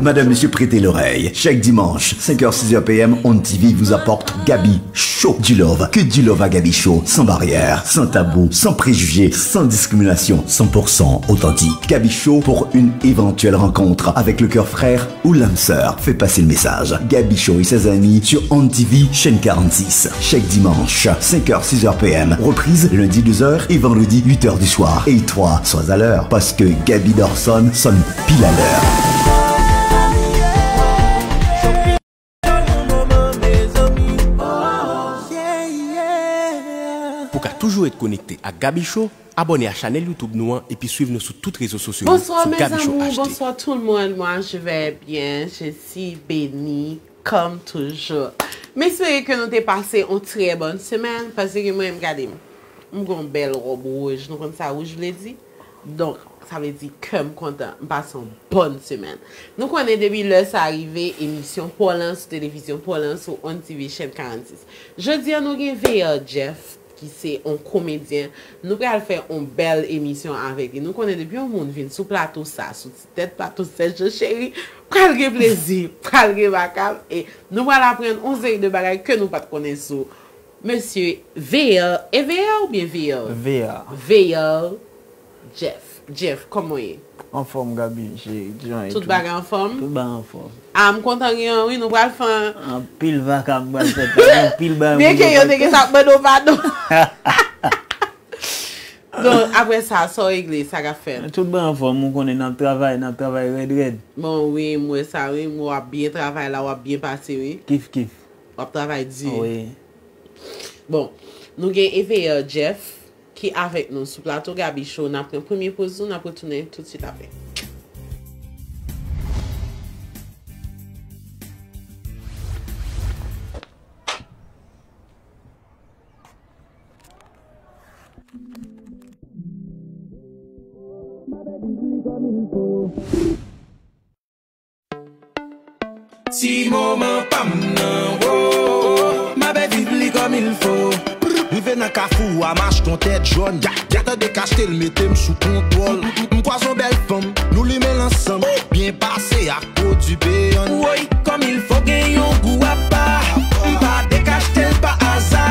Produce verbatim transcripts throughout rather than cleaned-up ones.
Madame, monsieur, prêtez l'oreille. Chaque dimanche, cinq heures, six heures P M, On T V vous apporte Gaby Show. Du love, que du love à Gaby Show, sans barrière, sans tabou, sans préjugés, sans discrimination, cent pour cent authentique. Gaby Show pour une éventuelle rencontre avec le cœur frère ou l'âme sœur. Fait passer le message. Gaby Show et ses amis sur On T V, chaîne quarante-six. Chaque dimanche, cinq heures, six heures P M. Reprise lundi deux heures et vendredi huit heures du soir. Et toi, sois à l'heure, parce que Gaby Dorson sonne pile à l'heure. Pou ka toujou ret konekte ak Gaby Show, abòne a chanèl YouTube nou an epi swiv nou sou tout rezo sosyo yo Bonsoir sou mes Gaby Show amours, H D. Bonsoir tout le monde. Moi, je vais bien, je suis bénie, comme toujours. M espere ke nou te pase yon trè bòn semèn, paske mwen, m gade m, m gon bèl wòb wouj. Nou konn sa wouj vle di? Donk, sa vle di kè m kontan, m pase yon bòn semèn. Nou konnen depi lè sa rive, emisyon Pòlan sou televizyon Pòlan sou On T V chèn karannsis. Jodi a, nou gen Veer Jeff, ki se yon komedyen. Nou pral fè yon bèl emisyon avèk li. Nou konnen depi yon moun vin sou plato sa, sou ti tèt plato Sèt Jo Cheri, pral gen plezi, pral gen makab, e nou pral aprann yon seri de bagay ke nou pa t konnen sou mesye Veer. E Veer oubyen Veer? Veer. Veer Jeff. Jeff, kòman w ye? Anfòm, Gaby, je, jan e Tout tou. Bagay anfòm? Tout bagay anfòm. A, m kontan gen an, wi, nou pral fè an Anpil vaka m pral fè, anpil bagay Byen pou ke yo te gen sa ap mande w padon. Donk, apre sa, sa w regle, sa k ap fèt? Tout bagay anfòm, ou konnen n ap travay, n ap travay rèd rèd. Bon, wi, m wè sa, wi, m wè w ap byen travay la, w ap byen pase, wi. Kif kif. W ap travay di. Wi. Bon, nou gen Eveyer Jeff ki avèk nou sou plato Gaby Show. N ap pran premye poz nou, n ap retounen toutswit apre. Ti moman pa m nan, wo, m ape viv li kòm il fo. Rive nan kafou a, m achte yon tèt jòn. Gentan dekachte l, mete m sou kontwòl. M kwaze yon bèl fanm, nou limen l ansanm. Byen pase ak pwodui Beyond. Woy, kòm il fo gen yon gou apa. M pa dekachte l pa aza.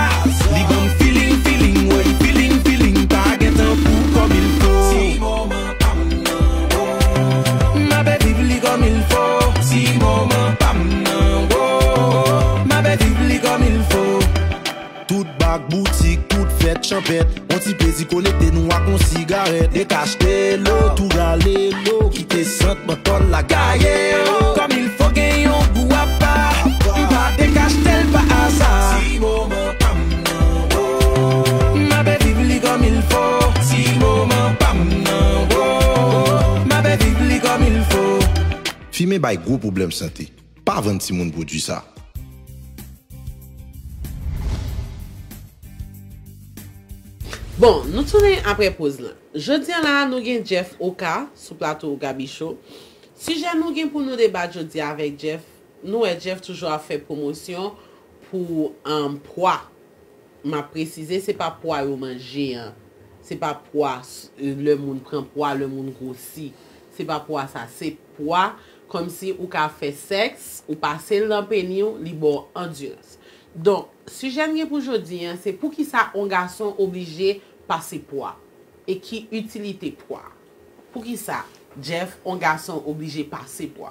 Li ban m feeling, feeling, woy, feeling, feeling. Pa gen tankou kòm il fo. Ti moman pa m nan, wo. M ape viv li kòm il fo. Ti moman pa m nan, wo. M ape viv li kòm il fo. Tout bak, boutik, tout fèt, chanpèt. On ti plezi konekte nou ak on sigarèt. Dekachte lo, tou rale lo, kite sant mantòl la gaye yo. Kòm il fo gen yon gou apa. M pa dekachte l pa aza. Ti moman pa m nan, wo. M ape viv li kòm il fo. Ti moman pa m nan, wo. M ape viv li kòm il fo. Fimen bay gwo pwoblèm sante. Pa vann timoun pwodui sa. Bon, nou tounen apre poz lan. Jodi a la, nou gen Jeff Oka sou plato Gaby Show. Sijè nou gen pou nou deba jodi a avèk Jeff, nou wè Jeff toujou ap fè pwomosyon pou, um, pwa. M ap presize, se pa pwa yo manje an. Se pa pwa s-, lè moun pran pwa, lè moun gwosi. Se pa pwa sa, se pwa kòmsi ou ka fè sèks, ou pase l nan peni w, li ba w andirans. Donk, sijè n gen pou jodi a, se poukisa on gason oblije pase pwa? E ki itilite pwa? Poukisa, Jeff, on gason oblije pase pwa?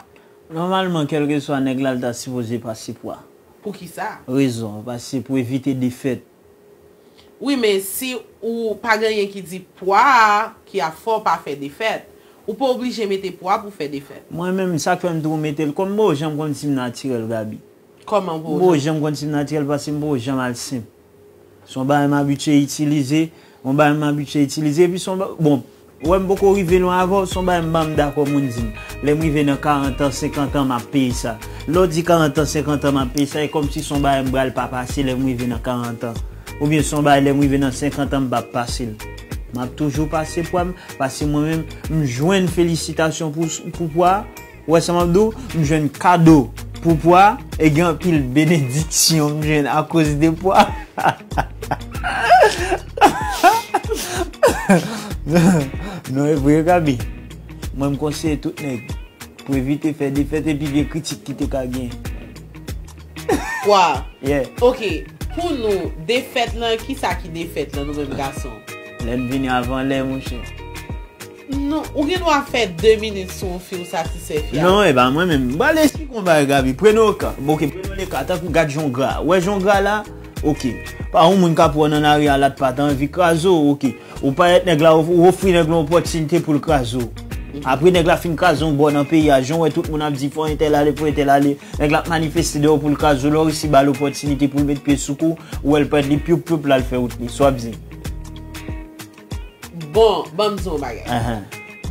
Nòmalman, kèlkeswa nèg la, l ta sipoze pase pwa. Poukisa? Rezon, paske pou evite defèt. Wi, men si ou pa gen anyen ki di pwa a ki ap fè w pa fè defèt, ou pa oblije mete pwa pou fè defèt. Mwen menm, sa k fè m toujou mete l, kòm m poko janm konn si m natirèl, Gaby. Kòman w poko janm? M poko janm konn si m natirèl paske m poko janm al senp. Se yon bagay m abitye itilize, yon bagay m abitye itilize, epi se yon ba-, bon, ou wè m poko rive lwen avè w, se yon bagay m pa m dakò moun di m. Lè m rive nan karant an, senkant an, m ap peye sa. Lè w di karant an, senkant an, m ap peye sa, e kòmsi se yon bagay m pral pa pase lè m rive nan karant an. Oubyen se yon bagay lè m rive nan senkant an, m p ap pase l. M ap toujou pase pwa m, paske mwen menm, m jwenn felisitasyon pou, pou pwa. Ou wè sa m ap di w? M jwenn kado pou pwa, e gen anpil benediksyon m jwenn akoz de pwa. Non, e vre, Gaby. Mwen, m konseye tout nèg. Pou evite fè defèt epi gen kritik ki te ka gen. Pwa. Yeah. Ok, pou nou, defèt lan, kisa ki defèt lan, nou menm gason? Lè n vini avan lè, monchè. Non, ou gen dwa fè de minit sou yon fi ou satisfè fi a. Non, e ba mwen menm. Ba lesi konba, Gaby. Prenons le cas. Bon, ok, prenons le cas. Tankou gad jan w gra. Wè jan w gra la? Ok. Pa yon moun k ap wè w nan lari a la, t pa t anvi kraze w, ok. Ou parèt nèg la, ou ofri nèg la yon opòtinite pou l kraze w. Apre nèg la fin kraze yon bò nan peyi a, jan w wè tout moun ap di fò entèl ale, fò entèl ale, nèg la ap manifeste dèyè w pou l kraze w, lè w resi ba l opòtinite pou l met pye sou kou, ou wè l pèd li pyoup pyoup, l al fè wout li. Sa w ap di? Bon, ban m di yon bagay. Ahan.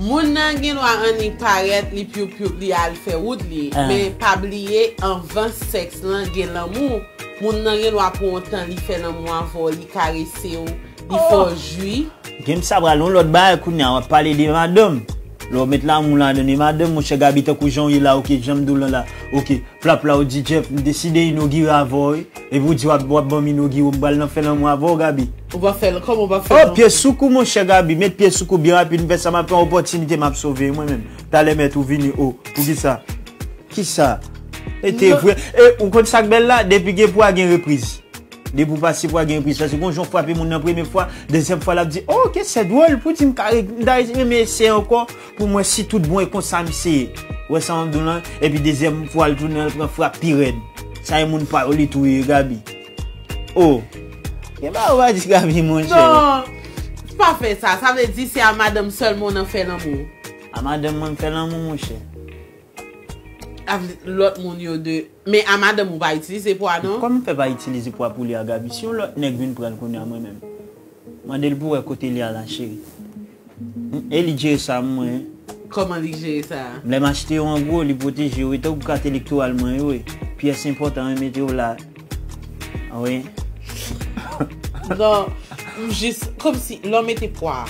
Moun nan gen dwa annik parèt li pyoup pyoup, li al fè wout li, Ah. Men pa bliye, anvan sèks lan gen lanmou. Moun nan gen dwa pran yon tan, li fè lanmou avè w, li karese w, li fè w jwi. Gen sa pral yon lòt bagay kounye a, w ap pale de madanm. Lè w met lanmou ladan de madanm, monchè Gaby, tankou jan w ye la, ok, jan m di w lan la, ok, plap la, ou di Jeff, m deside inogire avè w, wi. Epi ou di w ap, w ap ban m inogire, m pral nan fè lanmou avè w, Gaby. Ou pa fè l, kòman ou pa fè Oh, lanmou? Pye sou kou, monchè Gaby, met pye sou kou byen rapid, m fè sa, m ap fè yon opòtinite, m ap sove mwen menm. Talè mèt ou vini, oh, poukisa? Kisa? E te Non. Vre. E, ou konn sa k bèl la? Depi gen pwa, gen repriz. Depi w pase pwa, gen repriz. Paske gon jan w frape moun nan premye fwa, dezyèm fwa, l ap di, oh, ok, se dwòl, pou di m ka re-, m ta renmen eseye ankò, pou m wè si tout bon e konsa m seye. Wè sa m ap di w lan? Epi dezyèm fwa, l tounen, l pran frap pi rèd. Sa e moun pa yo li touye, Gaby. Oh. Gen bagay ou pa di Gaby, monchè. Non, pa fè sa. Sa vle di se a madanm sèlman w nan fè lanmou. A madanm mwen m fè lanmou, monchè. Avè lòt moun yo de. Men a madanm ou pa itilize pwa, non? Kòman m fè pa itilize pwa pou li a, Gaby? Si yon lòt nèg vin pran l kounye a, mwen menm. Mande l pou wè kote li a la, cheri. E li jere sa, mwen. Kòman li jere sa? Lè m achte yo an gwo, li pwoteje yo. E tankou kat elektoral mwen yo, e pyès enpòtan, yo mete yo la. Wi. Non, m jis, kòmsi, lè w mete pwa,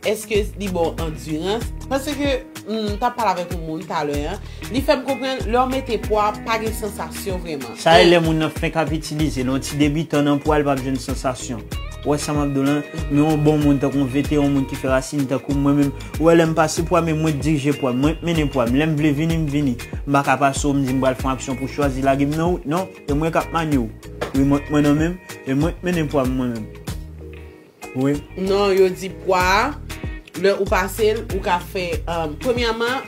èske li ba w andirans? Paske, m t ap pale avèk yon moun talè, an. Li fè m konprann, lè w mete pwa, pa gen sansasyon vrèman. Sa e lè moun nan fenk ap itilize l, yon ti debitan nan pwa, l p ap jwenn sansasyon. Ou wè sa m ap di w lan? Men yon bon moun, tankou yon veteran, yon moun ki fè rasin, tankou mwen menm. Ou wè lè m pase pwa, men mwen k dirije pwa m, mwen k mennen pwa m. Lè m vle vini, m vini. M pa ka pase w, m di m pral fè yon aksyon pou chwazi lage m nan wout, non. E mwen k ap manye w. Remòt mwen nan men m, e mwen k mennen pwa m mwen menm. Wi. Non, yo di pwa, lè ou pase l, ou ka fè, um, premyèman,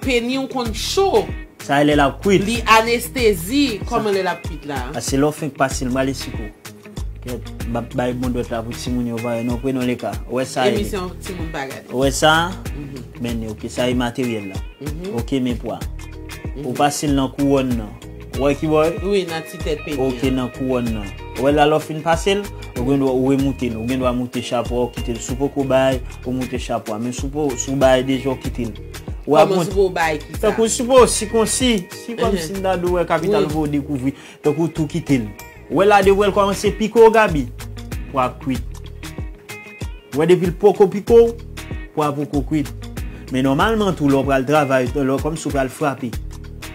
peni w konn cho. Sa e lè l ap kwit. Li anestezi, kòman lè l ap kwit la? A se lè w fenk pase l, m prale siko. Kèt, m ap bay bon dwèt la pou timoun yo pa wè non, prenons le cas. Ou wè sa e. Emisyon timoun pa gade. Ou wè sa? Men, ok, sa e materyèl la. Ok, men pwa. Ou pase l nan kouwòn nan. Ou wè ki bò? Wi, nan ti tèt peni. Ok, nan kouwòn nan. Ou wè la lè w fin pase l, ou gen dwa ou remoute l. Ou gen dwa moute chapo a, ou kite l. Si w poko bay, ou moute chapo a. Men si w po, si w bay deja, ou kite l. Ou ap Kòman mont- si pou w bay ki sa? Tankou si w po, sikonsi, si kòmsi m ta di w wè kapital Wi. Vo dekouvri. Tankou tou kite l. Ou wè la depi w wè l kòmanse pike w, Gaby, pwa kwit. Ou wè depi l poko pike w, pwa poko kwit. Men nòmalman tou, lè w pral travay, lè kòmsi w pral frape,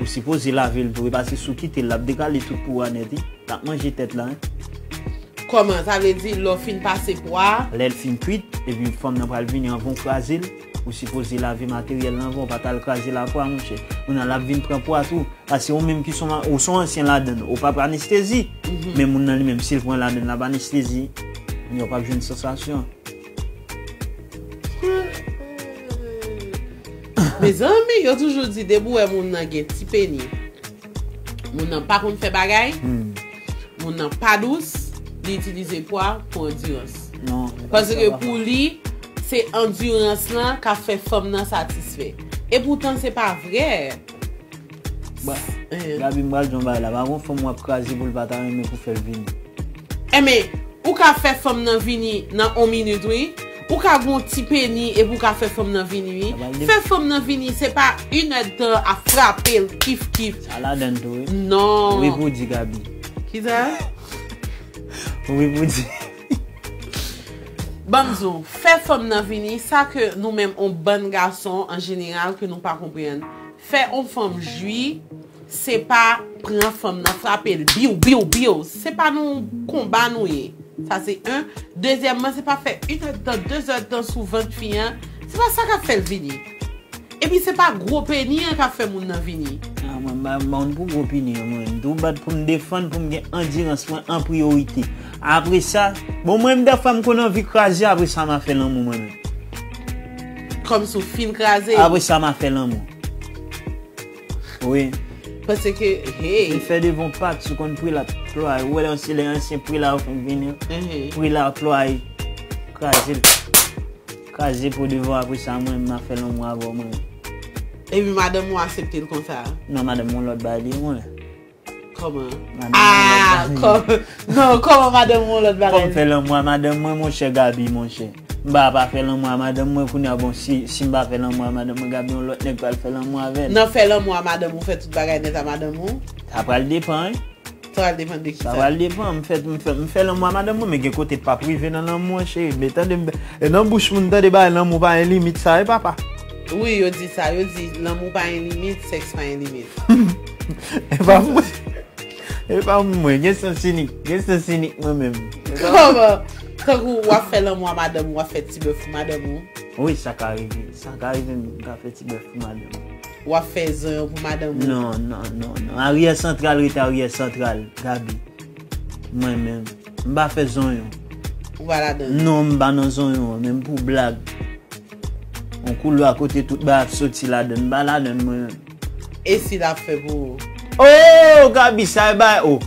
ou sipoze lave l tou, e pa se si w kite l, l ap dekale tout pwa nèt, wi. L ap manje tèt la, en. Kòman? Sa vle di lè w fin pase pwa? Lè l fin kwit, epi fanm nan pral vini anvan w kraze l, ou sipoze lave materyèl lan anvan, ou pa t al kraze lapwa, monchè. Kounye a l ap vin pran pwa tou. Paske ou menm ki son, ou son ansyen ladann, ou p ap anestezi. Men moun nan li menm, si l pran ladann, l ap anestezi. Kounye a ou p ap jwenn sansasyon. Mezanmi, yo toujou di depi w wè moun nan gen ti peni, moun nan pa konn fè bagay, moun nan pa dous, li itilize pwa pou andirans. Non. Paske pou li, se andirans lan k ap fè fanm nan satisfè. E poutan, se pa vrè. Ba, Gaby, m pral di yon bagay la. Pa gon fanm w ap kraze pou l pa ta renmen pou fè l vini. Enben, ou ka fè fanm nan vini nan on minit, wi. Ou ka gon ti peni epi ou ka fè fanm nan vini, wi. Fè fanm nan vini, se pa inèdtan ap frape l, kif, kif. Sa ladann tou, wi. Non. Wi pou di, Gaby. Kisa? Wi pou di. Ban m di w, fè fanm nan vini, sa ke nou menm, on bann gason, an jeneral, ke nou pa konprann. Fè on fanm jwi, se pa pran fanm nan, frape l, biw, biw, biw. Se pa nan konba nou ye. Sa se en. Dezyèmman, se pa fè inèdtan, dezèdtan sou vant fi an. Se pa sa k ap fè l vini. Epi se pa gwo peni an k ap fè moun nan vini. Ah, mwen, m pa moun pou gwo peni an, mwen. M tou bat pou m defann, pou m gen andirans mwen an priyorite. Apre sa, bon, mwen, m dèfwa m konn anvi kraze, apre sa, m a fè lanmou, mwen menm. Kòmsi w fin kraze. Apre sa, m a fè lanmou. Wi. Paske, hey. Li fè devan pat, sou konn prila plwaye. Ou wè lè se lè ansyen prila yo fin vini. Mhm. Prila plwaye. Kraze l. Kraze po devan, apre sa, mwen, m a fè lanmou avè w, mwen. Epi madanm ou aksepte l konsa? Non, madanm mwen lòt bagay li, mwen. Kòman? Madanm mwen lòt bagay. Ah, kòm, non, kòman madanm ou lòt bagay? Kòm fè lanmou a madanm mwen, monchè Gaby, monchè. M pa pa fè lanmou a madanm mwen, kounye a, bon, si, si m pa fè lanmou a madanm mwen, Gaby, yon lòt nèg pral fè lanmou avè l. Nan fè lanmou a madanm ou fè tout bagay nèt a madanm ou? Sa pral depann, wi. Sa pral depann de ki sa? Sa pral depann. M fè, m fè, m fè lanmou a madanm mwen, men gen kote p ap rive nan lanmou an, cheri. Men tande, m, e nan bouch moun, tande bagay lanmou pa gen limit sa, wi, papa. Wi, yo di sa. Yo di lanmou pa gen limit, sèks pa gen limit. E pa mwen. E pa mwen. Gen sans inik. Gen sans inik mwen menm. Kòman? Tankou w ap fè lanmou a madanm ou, w ap fè ti bèf pou madanm ou? Wi, sa ka rive. Sa ka rive, m ka fè ti bèf pou madanm. W ap fè zonyon pou madanm ou? Non, non, non, non. Aryè santral rete aryè santral, Gaby. Mwen menm, m pa fè zonyon. Ou pa ladan? Non, m pa nan zonyon an, menm pou blag. Yon koulwa kote tout bagay ap soti ladan, m pa ladan, mwen menm. E si l ap fè pou ou? Oh, Gaby, sa e bay, oh.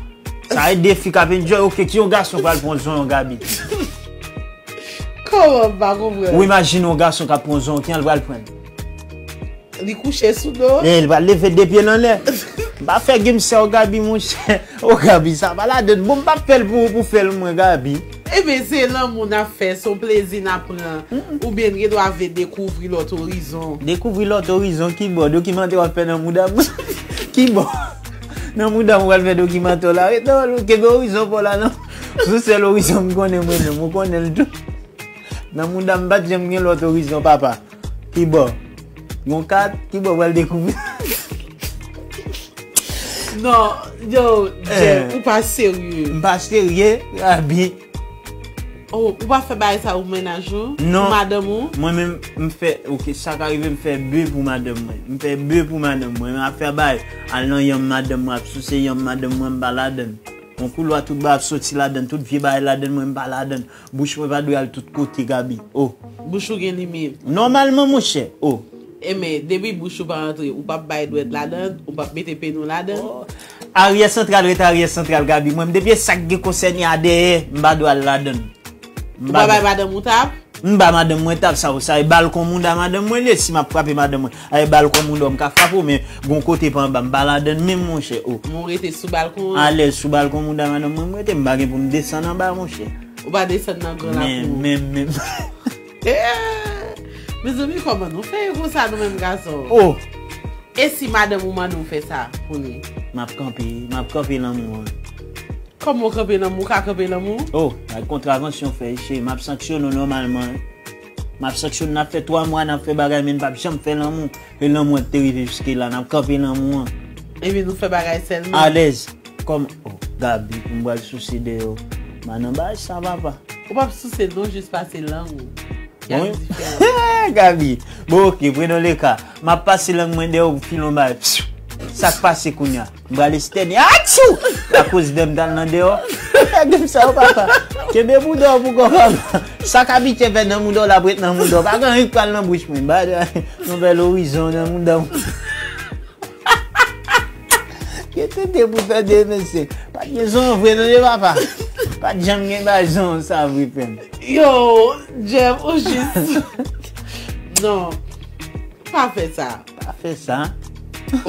Sa e de fi k ap enjoy, ok, ki yon gason pral pran zonyon, Gaby? Kòman m pa konprann? Ou imajine yon gason k ap pran zonyon, kijan l pral pran l? Li kouche sou do. Eh, li pral leve de pye l anlè. M pa fè game sa, Gaby, monchè. Oh, Gaby, sa pa ladan. Bon, m p ap fè l pou, pou fè l mwen, Gaby. Ebyen, se lanmou n ap fè, se yon plezi n ap pran. Oubyen n gen dwa vle dekouvri lòt orizon. Dekouvri lòt orizon, kibò? Dokimantè w ap fè nan mouda m? Kibò? Nan mouda m w pral fè dokimantè w la? Ret nan, kenbe orizon pa w la, non. Se sèl orizon m konnen mwen menm, ou konnen l tou. Nan mouda m pa t janm gen lòt orizon, papa. Kibò? Gon kat, kibò pral dekouvri? Non, yo, Jeff, eh, ou pa serye. M pa serye, Gaby. Oh, ou pa fè bagay sa ou mennaj ou? Non. Pou madanm ou? Mwen menm, m fè, ok, sa ka rive m fè be pou madanm mwen. M fè be pou madanm mwen. Men afè bagay, al nan yanm madanm mwen, ap souse yanm madanm mwen, m pa ladann. Yon koulwa tout bagay ap soti ladann, tout vye bagay ladann, mwen m pa ladann. Bouch mwen pa dwe al tout kote, Gaby. Oh. Bouch ou gen limit. Nòmalman, monchè. Oh. Enben, depi bouch ou pa antre, ou p ap bay dwèt ladann, ou p ap mete peni w ladann. Oh. Aryè santral ret aryè santral, Gaby. Mwen, depi e sa k gen konsène a dèyè, m pa dwe al ladann. Ou pa bay madanm ou tap? M ba madanm mwen tap, sa, sa e balkon mouda madanm mwen li ye. Si m ap frape madanm mwen, a e balkon mouda w m ka frape w, men gon kote pa anba m pa ladann menm, monchè. Oh. Mwen rete sou balkon an. Alèz sou balkon mouda madanm mwen, m rete, m pa gen pou m desann anba, monchè. Ou pa desann nan gran lakou. Men, men, men. Eh! Mezanmi, kòman nou fè yo konsa, nou menm gason? Oh! E si madanm ou mande w fè sa pou li? M ap kanpe, m ap kanpe lanmou an. Kòman w kanpe lanmou? Ou ka kanpe lanmou? Oh, bay kontravansyon fè, cheri, m ap sanksyone w nòmalman. M ap sanksyone, n ap fè twa mwa, n ap fè bagay, men n p ap janm fè lanmou. E lanmou an te rive jiske la, n ap kanpe lanmou an. Epi nou fè bagay sèlman. Alèz. Kòm, oh, Gaby, pou m pral souse dèyè w. M a nan bagay sa, papa. Ou p ap souse l non, jis pase lang ou. Y ap diferan. Gaby, bon, ok, prenons le cas. M ap pase lang mwen dèyè w pou file yon bagay. Sa k pase kounye a? M pral estène. Atchou! Akoz dèm t al nan dèyò. Fè game sa, papa. Kenbe mouda w pou kò, papa. Sa k abitye fè nan mouda w la, ap ret nan mouda w. Pa gen anyen k pral nan bouch mwen. Ba, nouvèl orizon nan mouda w. Gen tete pou tande, mesye. Pa t gen zon vre, non, papa. Pa t janm gen bay zon sa vre, frè m. Yo, Jeff, ou jis. Non. Pa fè sa. Pa fè sa.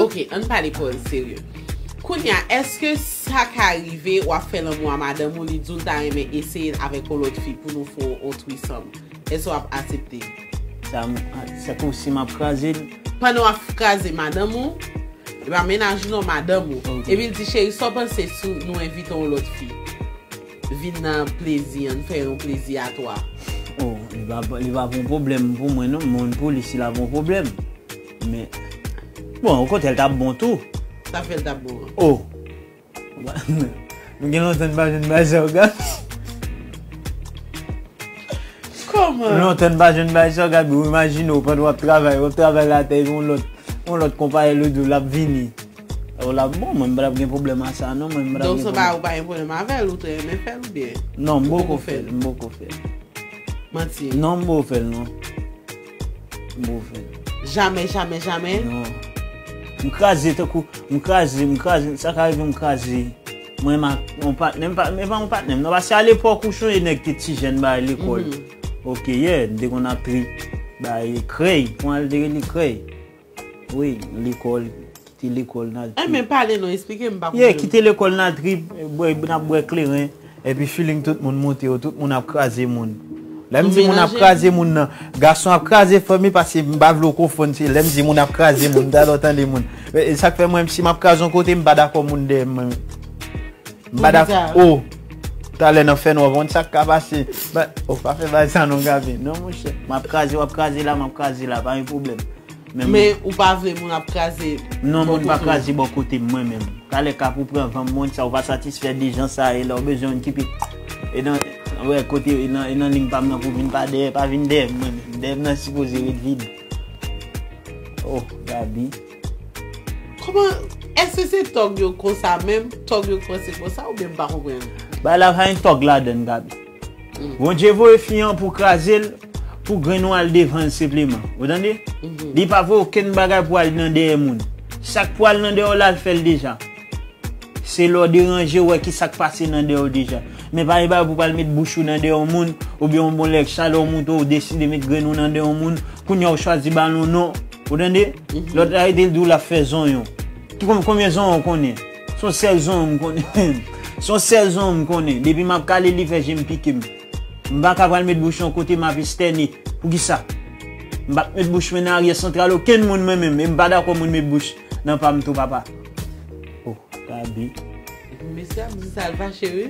Ok, ann pale pawòl serye. Kounye a, èske sa ka rive w ap fè lanmou a madanm ou, li di w l ta renmen eseye l avèk yon lòt fi pou nou fè yon threesome? Èske w ap aksepte? Sa, m, se kòmsi m ap kraze l. Pandan w ap kraze madanm ou, e pa mennaj ou non, madanm ou. Ok. Epi l di, cheri, sa w panse si nou envite yon lòt fi? Vin nan plezi an, fè yon plezi a twa. Oh, li pa, li pa pon pwoblèm pou mwen non, mwen pou li si l ap pon pwoblèm. Men, bon, okontrè, l t ap bon tou. Sa fè l t ap bon an? Oh. Nou gen lontan n pa jwenn bay sa, Gaby. Lontan n pa jwenn bagay sa, Gaby, ou imajine w pandan w ap travay, w ap travay latè, yon lòt, yon lòt konpayèl ou di w l ap vini. Ou l ap bon, mwen m pa t ap gen pwoblèm a sa non, mwen m pa t ap Donk gen se pwoblèm. Pa ou pa gen pwoblèm avè l, ou te renmen fè l oubyen? Non, m poko fè l, m poko fè l. Manti. Non, m poko fè l non. M poko fè l. Jamè, jamè, jamè? Non. M kraze tankou, m kraze, m kraze, sa ka rive m kraze. Mwen m ak yon patnè, m pa, men pa yon patnè m non, paske alepòk ou chonje nèg te ti jèn bagay lekòl. Ok, yeah, m te konn ap trip bagay krèy, pou al te rele krèy. Wi, lekòl, kite lekòl n al trip. Enben pale non, eksplike m pa konprann. Yeah, kite lekòl n al trip, bwè, n ap bwè kleren, epi feeling tout moun monte yo, tout moun ap kraze moun. Lè m di moun ap kraze moun nan, gason ap kraze fanmi paske m pa vle w konfonn, se lè m di moun ap kraze moun, talè w tande moun. E, e sa k fè mwen, si m ap kraze yon kote, m pa dakò moun dèyè m, mwen. M pa dakò. Oh, talè nan fènwa, w konn sa k ka pase. Ba, oh, pa fè bagay sa non, Gaby. Non, monchè. M ap kraze, w ap kraze la, m ap kraze la, pa gen pwoblèm. Men moun Men ou pa vle moun ap kraze Non, bò moun pa kote w. kraze bò kote m, mwen menm. Talè k ap ou pran van moun sa, ou pa satisfè de jan sa ye la, ou bezwen yon ki pi. E nan, wè, kote, e nan, e nan liy pa m nan pou vin pa dèyè, pa vin dèyè m, mwen menm. Dèyè m nan sipoze ret vid. Oh, Gaby. Kòman, èske se tòg yo konsa menm? Tòg yo panse konsa oubyen m pa konprann? Bagay la pa gen tòg ladann, Gaby. Bondye voye fi an pou kraze l, pou grenn ou al devan l senpleman. Ou tande? Li pa voye okenn bagay pou al nan dèyè moun. Sa k pou al nan dèyè w la, l fè l deja. Se lè w deranje, w wè ki sa k pase nan dèyè w deja. Men pa gen bagay pou pral met bouch ou nan dèyè yon moun, oubyen yon bon lè chalè w monte, w deside met grenn ou nan dèyè yon moun, kounye a w chwazi ba l yon non. Ou tande? Lòt la rete l di w l ap fè zonyon. Ki konm-, konbyen zonyon w konnen? Se yon sèl zonyon m konnen. Se yon sèl zonyon m konnen. Depi m ap kale, li fè je m pike m. M pa ka pral met bouch yon kote m ap estène. Poukisa? M p ap met bouch mwen nan aryè santral okenn moun mwen menm. E m pa dakò moun met bouch nan pa m tou, papa. Oh, Gaby. Mesye ap di sa, l fache wi.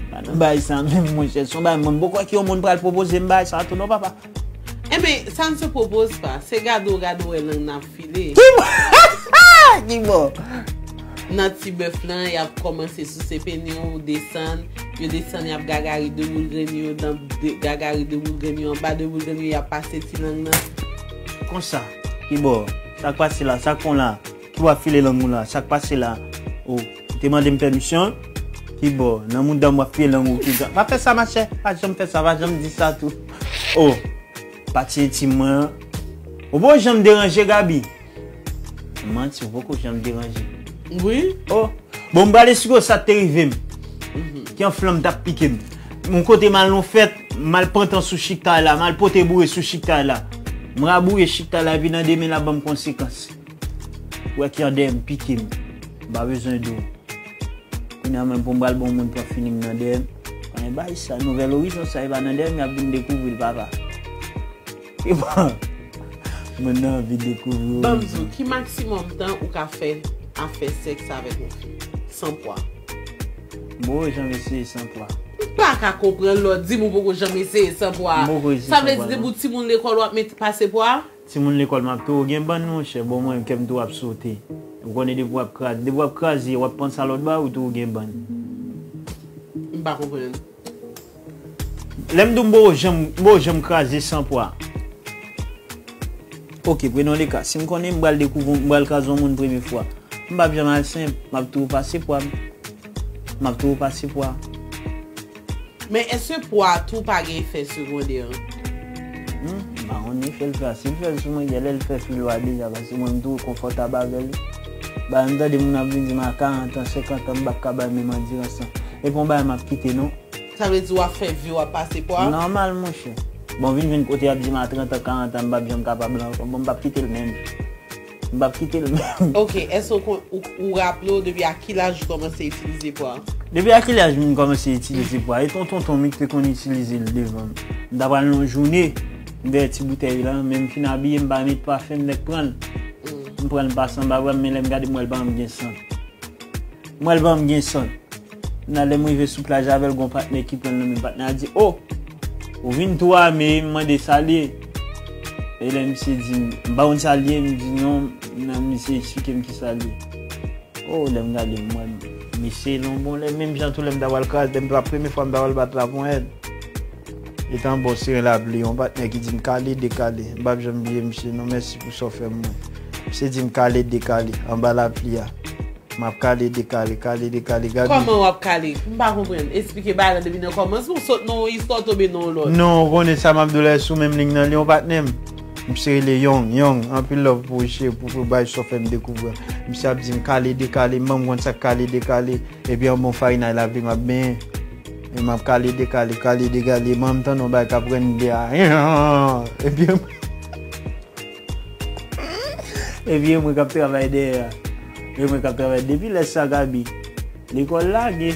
Pa nan bagay sa menm, monchè. Se yon bagay mwen m poko kwè ke yon moun pral pwopoze m bagay sa tou non, papa. Enben, ça ne se propose pas. Se gade w gade w wè lang nan ap file. Ki bò? Ki bò? Nan ti bèf lan, y ap kòmanse souse peni w, desann. Yo desann, y ap gagari de boul grenn yo, nan de, gagari de boul grenn yo, anba de boul grenn yo, y ap pase ti lang nan. Konsa. Ki bò? Sa k pase la? Sa k fon la? Ki w ap file lang ou la? Sa k pase la? O, ou te mande m pèmisyon? Ki bò? Nan mouda m w ap file lang ou ki jan? Pa fè sa, machè. Pa janm fè sa, pa janm di sa tou. O, pati entim mwen an. Ou poko janm deranje, Gaby. Manti, ou poko janm deranje. Wi. O, bon, m pral esplike w sa k te rive m. Ki yon flanm t ap pike m. Yon kote m al nan fèt, m al pran tan sou chiktay la, m al pote boure sou chiktay la. M raboure chiktay la, epi nan demen l ap ban m konsekans. Ou wè ki andèyè m pike m. M pa bezwen di w. Kounye a menm pou m pral ba yon moun pran feeling nan dèyè m. Mwen bay sa, Nouvèl Orizon sa, e pa nan dèyè m y ap vin dekouvri l, papa. E bon, mwen nan anvi dekouvri Orizon. Ban m di w, ki maksimòm tan ou ka fè ap fè sèks avèk yon fi? San pwa. M poko janm eseye san pwa. M pa ka konprann lè w di m ou poko janm eseye san pwa. M poko eseye san pwa, non. Sa vle di depi w timoun lekòl w ap met pase pwa? Timoun lekòl m ap tou gen bann, monchè. Bon, mwen, kè m tou ap sote. Ou konnen depi w ap kraze, depi w ap kraze, w ap panse a lòt bagay, ou tou gen bann. M pa konprann. Lè m di w m poko janm, m poko janm kraze san pwa. Ok, prenons le cas. Si m konnen m pral dekouvri, m pral kraze yon moun premye fwa, m p ap janm al senp, m ap toujou pase pwa m. M ap toujou pase pwa. Men èske pwa tou pa gen efè segondè? Hmm, m pa konn efè l fè a. Si l fè l sou mwen, genlè l fè filwa deja, paske mwen m toujou konfòtab avè l. Ba, m tande moun ap vin di m a karant an, senkant an, m p ap ka bay menm andirans lan. E pa yon bagay m ap kite, non. Sa vle di w ap fè vi w ap pase pwa? Nòmal, monchè. Bon, vin jwenn kote y ap di m a trant an, karant an, m p ap janm kapab la ankò. Bon, m p ap kite l menm. M p ap kite l menm. Ok, èske w kon-, ou, ou raple w depi a ki laj ou kòmanse itilize pwa? Depi a ki laj m kòmanse itilize pwa? E tonton Tom ki te konn itilize l devan m. M ta pral nan jounen, m dèyè ti boutèy la, men m fin abiye, m pa met pafen, m nèk pran l. M pran l, m pase anba bra m, men lè m gade, m wè l pa janm gen sant. M wè l pa janm gen sant. Nan lè m rive sou plaj avè l, gon patnè ki pran l nan men, patnè a di, "O, ou vin tou ame, m mande sa l ye." E lè misye di m, m pa konn sa l ye, m di, "Non, non," misye eksplike m ki sa l ye. O, lè m gade, m wè misye lon bon lè, menm jan tou lè m ta pral kraze, lè m ta, premye fwa m ta pral bat la ponyèt. Li t anba yon seren lapli, yon patnè ki di m kale dekale. M p ap janm bliye misye non, mèsi pou sa w fè m mwen. Misye di m kale dekale anba lapli a. M ap kale dekale, kale dekale, Gaby. Kòman w ap kale? M pa konprann. Esplike bagay la depi nan kòmansman, w sot nan yon istwa, w tonbe nan yon lòt. Non, ou konnen sa m ap di w la, sou menm liy nan, li yon patnè m. Misye rele Young, Young, anpil love pou ou, cheri, pou, pou bagay sa w fè m dekouvri. Misye ap di m kale dekale, m pa konn sa k kale dekale. Epi yon bon farinay lapli m ap benyen. E m ap kale dekale, kale dekale, m ap tann yon bagay k ap rann de a. Epi, epi e mwen k ap travay dèyè a. E mwen k ap travay. Depi lè sa, Gaby, lekòl lage.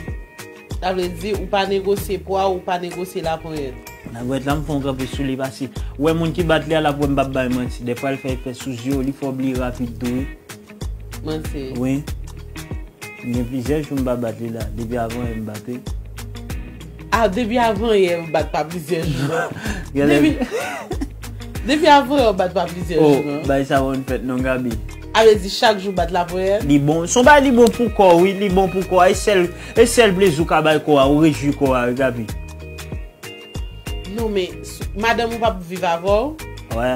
Sa vle di, ou pa negosye pwa, ou pa negosye laponyèt. Nagwèt la, m fè yon kanpe sou li pase. Ou wè moun ki bat li a, l ap wè m p ap bay manti. Dèfwa, l fè efè sou zye w, li fè w bliye rapid tou, wi. Manti. Wi. Gen plizyè jou m pa bat li la. Depi avan yè m bat li. Ah, depi avan yè m bat pa plizyè jou, non. Depi, depi avan yè w bat pa plizyè jou, non. Oh, bay sa wonn fèt non, Gaby. A vle di chak jou bat laponyèt? Li bon. Se yon bagay li bon pou kò, wi, li bon pou kò a. E sèl, e sèl plezi w ka bay kò a, ou rejwi kò a, wi, Gaby. Non, men, s-, madanm ou p ap viv avè w? Wè.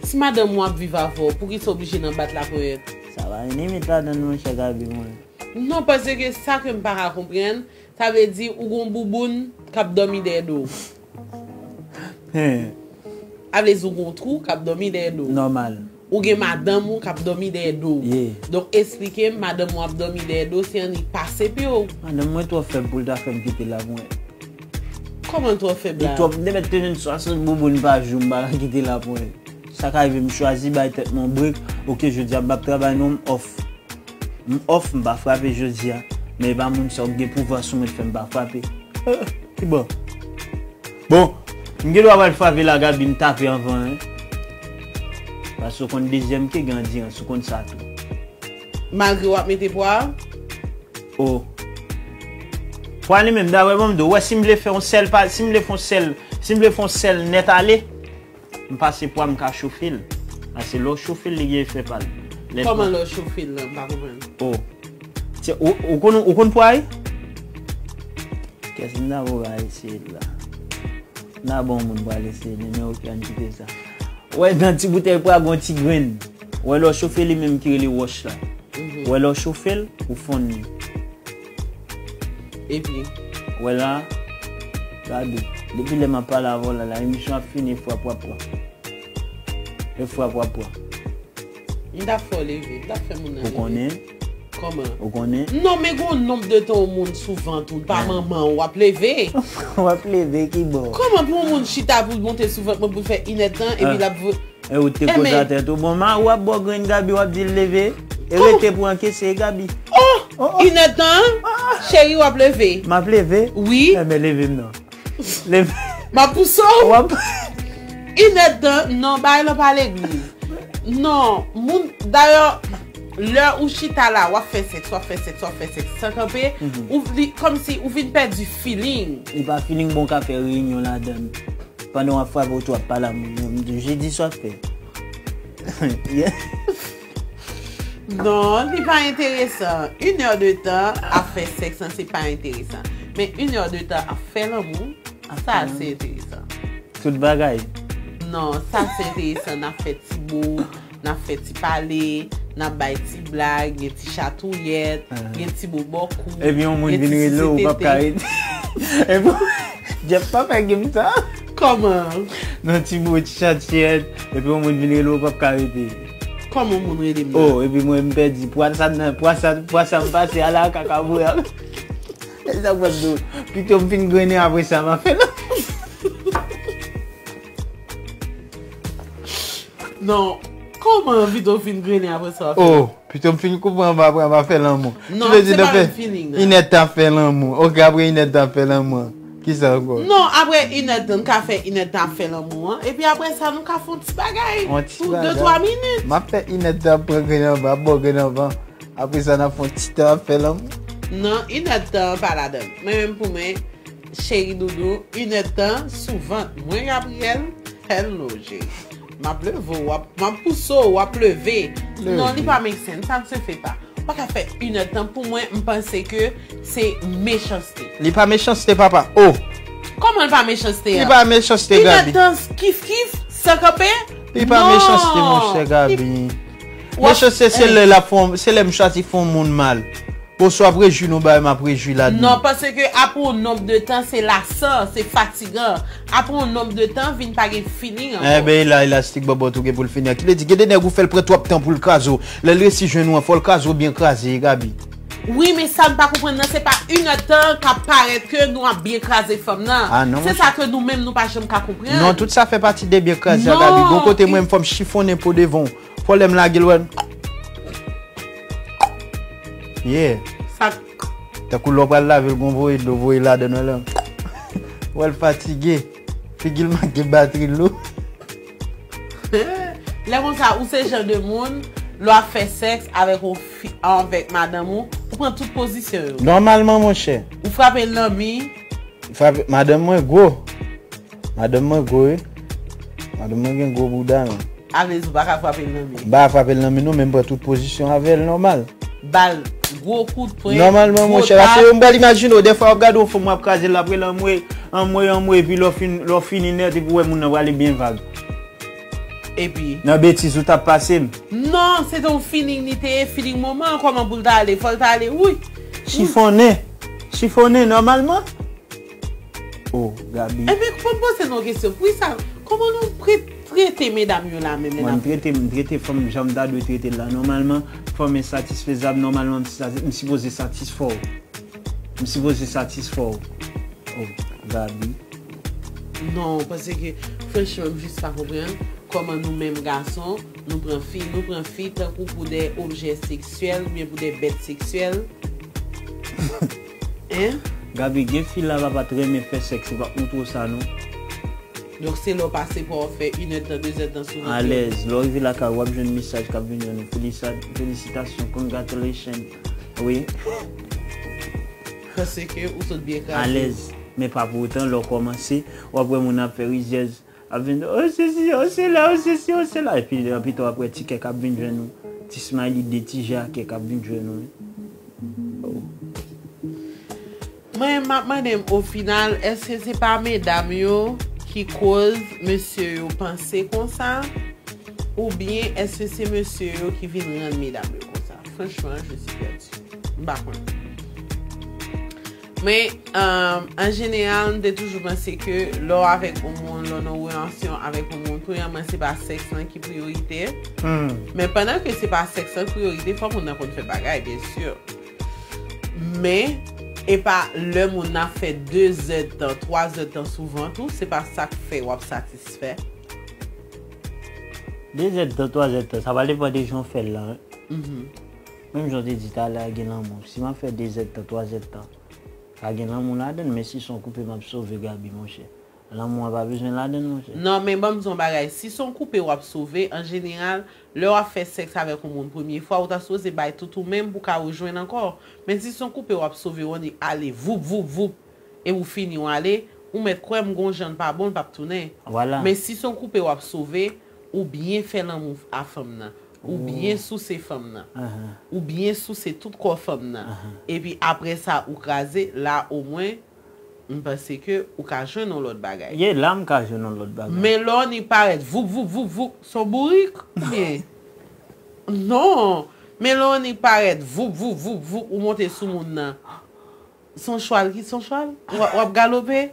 Si madanm ou ap viv avè w, poukisa w oblije nan bat laponyèt? Sa pa gen limit ladan l, monchè Gaby, mwen. Non, paske sa ke m pa ka konprann, sa vle di ou gon bouboun k ap dòmi dèyè do w. Hen. A vle di ou gon twou k ap dòmi dèyè do w. Nòmal. Ou gen madanm ou k ap dòmi dèyè do w. Yeah. Donk, esplike m, madanm ou ap dòmi dèyè do w, se annik pase pye w. Madanm mwen twò fèb pou l ta fè m kite laponyèt. Kòman l twò fèb la? Li twòp, m te mèt te jwenn swasant bouboun pa jou, m pa ka kite laponyèt. Sa ka rive m chwazi bay tèt mwen yon break. Oke, jodi a m p ap travay non, m off. M off, m pa frape jodi a. Men e pa moun sa w gen pouvwa sou mwen fè m pa frape. Eh, ki bò? Bon, m gen dwa pral frape la, Gaby, m tape anvan, en. Paske w konn dezyèm ke gen andirans, ou konn sa tou. Malgre w ap mete pwa? Oh. Pwa li menm, dayè, ban m di w, wè, si m vle fè yon sèl pa, si m vle fè yon sèl, si m vle fè yon sèl nèt ale, m pase pwa, m ka chofe l. Paske lè w chofe l, li gen efè pa l. Lè Kòman lè w chofe l la? M pa konprann. Oh. Se, ou, ou konn, ou konn pwa, wi? Kèsi m ta pral eseye l la? M ta ba yon moun pral eseye l, men oke, ann kite sa. Wè, nan ti boutèy pwa, gon ti grenn. Wè, lè w chofe li menm ki rele wòch la. Mhm. Wè, lè w chofe l, ou fonn li. Epi? Wè la, gade. Depi lè m ap pale avè w la, la, emisyon ap fini, e frap w ap pran. E frap w ap pran. M t ap fè w leve, m t ap fè moun nan leve. Ou konnen? Kòman? Ou konnen? Non, men gon nonb de tan yon moun sou vant ou, l pa manman w, w ap leve. W ap leve ki bò? Kòman pou yon moun chita pou l monte sou vant mwen pou l fè inèdtan, epi l ap vo- E ou te koze a tèt ou. Bon, mari w ap ba w grenn, Gaby, w ap di l leve. E rete pou ankese, Gaby. Oh! Inèdtan, cheri, w ap leve. M ap leve? Wi. Enben, leve m non. Leve. M ap pouse w. W ap Inèdtan, non, bagay lan pa legliz. Non, moun, dayè, lè ou chita la, w ap fè sèks, w ap fè sèks, w ap fè sèks, san kanpe, ou, li, kòmsi ou vin pèdi feeling. Li pa feeling bon ka fè reyinyon ladan l. Pandan w ap frape, ou tou ap pale a moun nan. M di, jedi sa w ap fè. Yeah. Non, li pa enteresan. Une heure de temps ap fè sèks lan, se pa enteresan. Men une heure de temps ap fè lanmou, sa se enteresan. Tout bagay. Non, sa se enteresan. N ap fè ti bo, n ap fè ti pale, n ap bay ti blag, gen ti chatouyèt, gen ti bo bò kou, epi yon moun vin rele w, ou p ap ka rete. Epi, Jeff pa fè game sa. Kòman? Nan ti bo, ti chatouyèt, epi yon moun vin rele w, ou p ap ka rete. Kòman yon moun rele m nan? Oh, epi mwen, m pèdi. Pwa sa nan, pwa sa, pwa sa m pase, ala kaka bouya. E sa k pral di w? Pito m fin grennen apre sa, m a fè l. Non, kòman pito w fin grennen apre sa w ap fè? Oh, pito m fin koupe anba apre m ap fè lanmou. Non, se pa menm feeling nan. Inèdtan ap fè lanmou. Oke, apre inèdtan ap fè lanmou an. Kisa ankò? Non, apre inèdtan, n ka fè inèdtan ap fè lanmou an. Epi apre sa, nou ka fè yon ti bagay. Yon ti bagay. Pou de twa minit. M ap fè inèdtan ap pran grenn anba, ap ba w grenn anba. Apre sa, n ap fè yon ti tan ap fè lanmou. Non, inèdtan an pa ladan l. Mwen menm pou mwen, cheri doudou, inèdtan sou vant mwen, Gabriel, hello, cheri. M ap leve w, w ap, m ap pouse w, w ap leve. Non, li pa make sense, ça ne se fait pas. Ou pa ka fè inèdtan, pou mwen, m panse ke se mechanste. Li pa mechanste, papa. Oh! Kòman Li pa mechanste. Li pa mechanste, Gaby. Inèdtan kif kif, san kanpe. Li pa mechanste, monchè Gaby. Mechanste se lè l ap fè, se lè m chwazi fè yon moun mal. Oswa ap rejwi nan bagay m ap rejwi ladan. Non, paske apre yon nonb de tan, se lasan, se fatigan. Apre yon nonb de tan, vin pa gen feeling ankò. Enben, e la, elastik bòbòt ou gen pou l fini an. Ki vle di, gen de nèg ou fè l pran twòp tan pou l kraze w. Lè l resi jwenn ou an, fò l kraze w byen kraze, Gaby. Wi, men sa m pa konprann nan, se pa inèdtan k ap parèt ke nou ap byen kraze fanm nan. Se sa ke nou menm nou pa janm ka konprann. Non, tout sa fè pati de byen kraze a, Gaby. Gon kote mwen, fò m chifonnen po devan w. Fò lè m lage l, wè. Yeah. Sa. Tankou lè w pral lave l, gon voye dlo voye ladan nan lan. Wè l fatige. Figi l manke batri lou. Lè konsa, ou se jan de moun, lè w ap fè sèks avèk yon fi, avèk madanm ou, ou pran tout pozisyon yo. Nòmalman, monchè. Ou frape l nan mi. Frape, madanm mwen gwo. Madanm mwen gwo, wi. Madanm mwen gen gwo bouda, men. Avèz ou pa ka frape l nan mi. M pa ka frape l nan mi, non, men m pran tout pozisyon avè l, nòmal. Ba l gwo kout pwen, nòmalman, monchè, paske yo m pral imajine w, dèfwa w ap gade yon fanm w ap kraze l, l ap rele anmwe, anmwe, anmwe, epi lè w fin, lè w fini nèt, epi w wè moun nan prale byen vag. Epi? Nan betiz ou t ap pase m. Non, se te yon feeling li te ye, feeling moman, kòman pou l ta ale, fò l ta ale, wi. Chifonnen. Chifonnen, nòmalman. Oh, Gaby. Ebyen, fò m poze nou yon kesyon. Poukisa, kòman nou pre-, trete medam yo la menm lè n ap... Mwen, m trete, m trete fanm jan m ta dwe trete l la. Nòmalman, fanm ensatisfezab, nòmalman, m sa-, m sipoze satisfè w. M sipoze satisfè w. Oh, Gaby. Non, paske, franchman, m jis pa konprann kòman nou menm gason, nou pran fi, nou pran fi tankou pou de objè seksyèl oubyen pou de bèt seksyèl. Hein? Gaby, gen fi la pa pa t renmen fè sèks, li pa t montre w sa, non. Donk, se lè w pase pa w fè inèdtan, dezèdtan sou wout yo. Alèz. Lè w rive lakay ou, w ap jwenn mesaj k ap vin jwenn ou. Felisa-, felisitasyon, congratulations. Wi. Paske ou sot byen kraze. Alèz. Men pa pou otan, lè w kòmanse, w ap wè moun ap fè rizyèz, ap vin, oh, sesi, oh, sela, oh, sesi, oh, sela. Epi, anpito, w ap wè ti kè k ap vin jwenn ou. Ti smiley, de ti je a kè k ap vin jwenn ou, wi. Oh. Mwen, m ap mande m, ofinal, èske se pa medam yo ki koz mesye yo panse konsa? Oubyen èske se mesye yo ki vin rann medam yo konsa? Franchman, je suis perdue. M pa konn. Men, um, an jeneral, m te toujou panse ke lè w avèk yon moun, lè w nan relasyon avèk yon moun, premyèman, se pa sèks lan ki priyorite. Hmm. Men pandan ke se pa sèks lan ki priyorite, fò moun nan konn fè bagay, byen si. Men, e pa lè moun nan ap fè de zèdtan, twa zèdtan souvan tou, se pa sa k fè w ap satisfè. De zèdtan, twa zèdtan, sa va depann de jan w fè l la, wi. Mhm. Menm jan w te di talè a, gen lanmou. Si m ap fè de zèdtan, twa zèdtan, ka gen lanmou ladan l, men si se yon koupe m ap sove, Gaby, monchè. Lanmou an pa bezwen ladan l, monchè. Non, men ban m di w yon bagay. Si se yon koupe w ap sove, an jeneral, lè w ap fè sèks avèk yon moun premye fwa, ou ta sipoze bay tout ou menm pou w ka rejwenn ankò. Men si se yon koupe w ap sove, w annik ale, voup, voup, voup, epi w fini, w ale, ou mèt kwè m, gon jan l pa bon, l p ap tounen. Vwala. Men si se yon koupe w ap sove, ou byen fè lanmou a fanm nan. Ou byen souse fanm nan. Ahan. Ou byen souse tout kò fanm nan. Ahan. Epi apre sa, ou kraze, la omwen, m panse ke ou ka jwenn yon lòt bagay. Ye, la m ka jwenn yon lòt bagay. Men lè w annik parèt, voup, voup, voup, voup, s on bourik, oubyen? Non. Men lè w annik parèt, voup, voup, voup, voup, ou monte sou moun nan. S on chwal ki, s on chwal? W ap, w ap galope?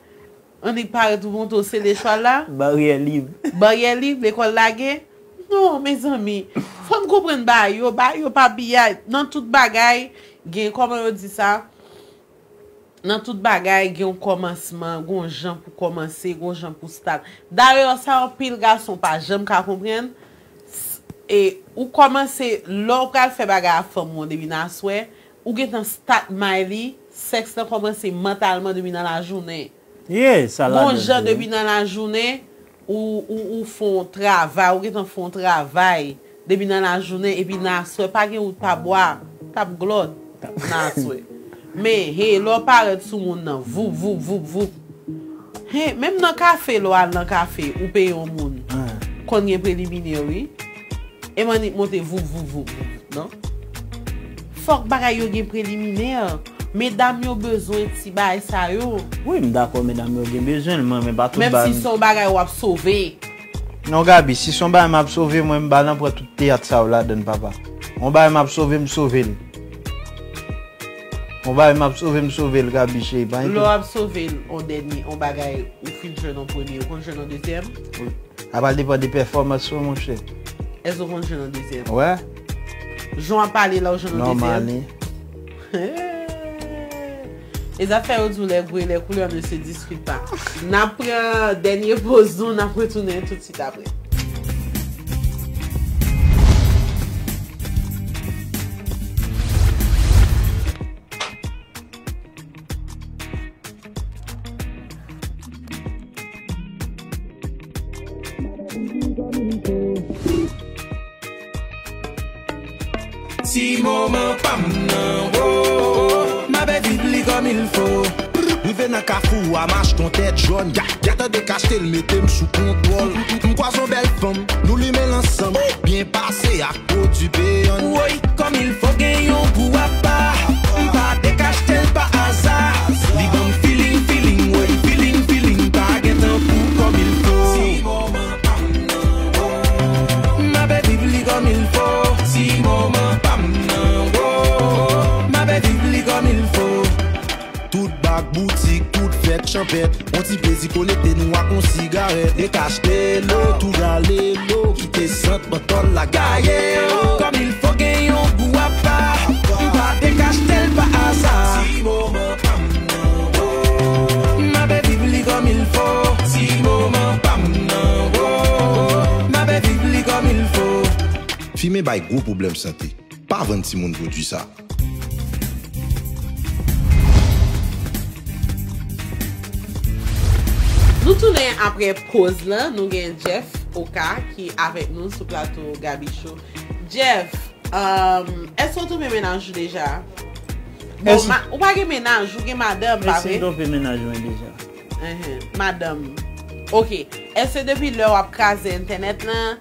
Annik parèt ou monte w sele chwal la? Baryè lib. Baryè lib, lekòl lage? Non, mezanmi. Fò n konprann bagay yo, bagay yo pa piyay. Nan tout bagay, gen, kòman yo di sa? Nan tout bagay, gen yon kòmansman, gen yon jan pou kòmanse, gen yon jan pou start. Dayè, sa anpil gason pa janm ka konprann. S-, e, ou kòmanse, lè w pral fè bagay a fanm ou an depi nan aswè, ou gentan start may li, sèks lan kòmanse mantalman depi nan lajounen. Ye, sa ladan l tou. Gon jan depi nan lajounen, ou, ou, ou fè yon travay, ou gentan fè yon travay depi nan lajounen, epi nan aswè, pa gen wout pa bwa, tap glòt nan aswè. Men, he, lè w parèt sou moun nan, voup, voup, voup, voup. He, menm nan kafe, lè w al nan kafe, ou peye yon moun. Konn gen preliminè, wi. E m annik monte voup, voup, voup, voup, non? Fòk bagay yo gen preliminè. Medam yo bezwen ti bagay sa yo. Wi, m dakò medam yo gen bezwen l, mwen, men pa tout bagay. Menm si se yon bagay w ap sove. Non, Gaby, si se yon bagay m ap sove, mwen, m ba nan pran tout teyat sa yo ladan l, papa. Yon bagay m ap sove, m sove l. Yon bagay m ap sove, m sove l, Gaby, cheri, pa enkyete. Lè w ap sove l, yon dènye, yon bagay, ou fin jwenn yon premye, ou konn jwenn yon dezyèm? Sa pral depann de pèfòmans ou, monchè. Èske w konn jwenn yon dezyèm? Wè. Jan w ap pale la, ou jwenn yon dezyèm? Nòmal, wi. E zafè yo di w les goûts et les couleurs ne se discutent pas. N ap pran dènye poz nou, n ap retounen toutswit apre. Ti moman pa m nan, wo, wo, m ap viv li kòm il fo. Rive nan kafou a, m achte yon tèt jòn. Gentan dekachte l, mete m sou kontwòl. M kwaze yon bèl fanm, nou limen l ansanm. Byen pase ak pwodui Beyond. Woy, kòm il fo gen yon gou apa. M pa dekachte l pa aza. Li ban m feeling, feeling, woy, feeling, feeling. Pa gen tan pou kòm il fo. M ap viv li kòm il fo. Ti moman pa m nan, wo, m ap viv li kòm il fo. Tout bak, boutik, tout fèt, chanpèt. Yon ti plezi konekte nou ak yon sigarèt. Dekachte lo, tou rale lo, kite sant pantòl la gaye. Kòm il fo gen yon gou apa. M pa dekachte l pa aza. Ti moman pa m nan, wo, m ap viv li kòm il fo. Ti moman pa m nan, wo, m ap viv li kòm il fo. Fimen bay gwo pwoblèm sante. Pa vann timoun pwodui sa. Nou tounen apre poz lan, nou gen Jeff Oka ki avèk nou sou plato Gaby Show. Jeff, um, èske w twonpe mennaj ou deja? Bon, ou pa gen mennaj, ou gen madanm, pa vre? Èske m twonpe mennaj mwen deja? Enhen, madanm. Ok. Èske depi lè w ap kraze entènèt lan,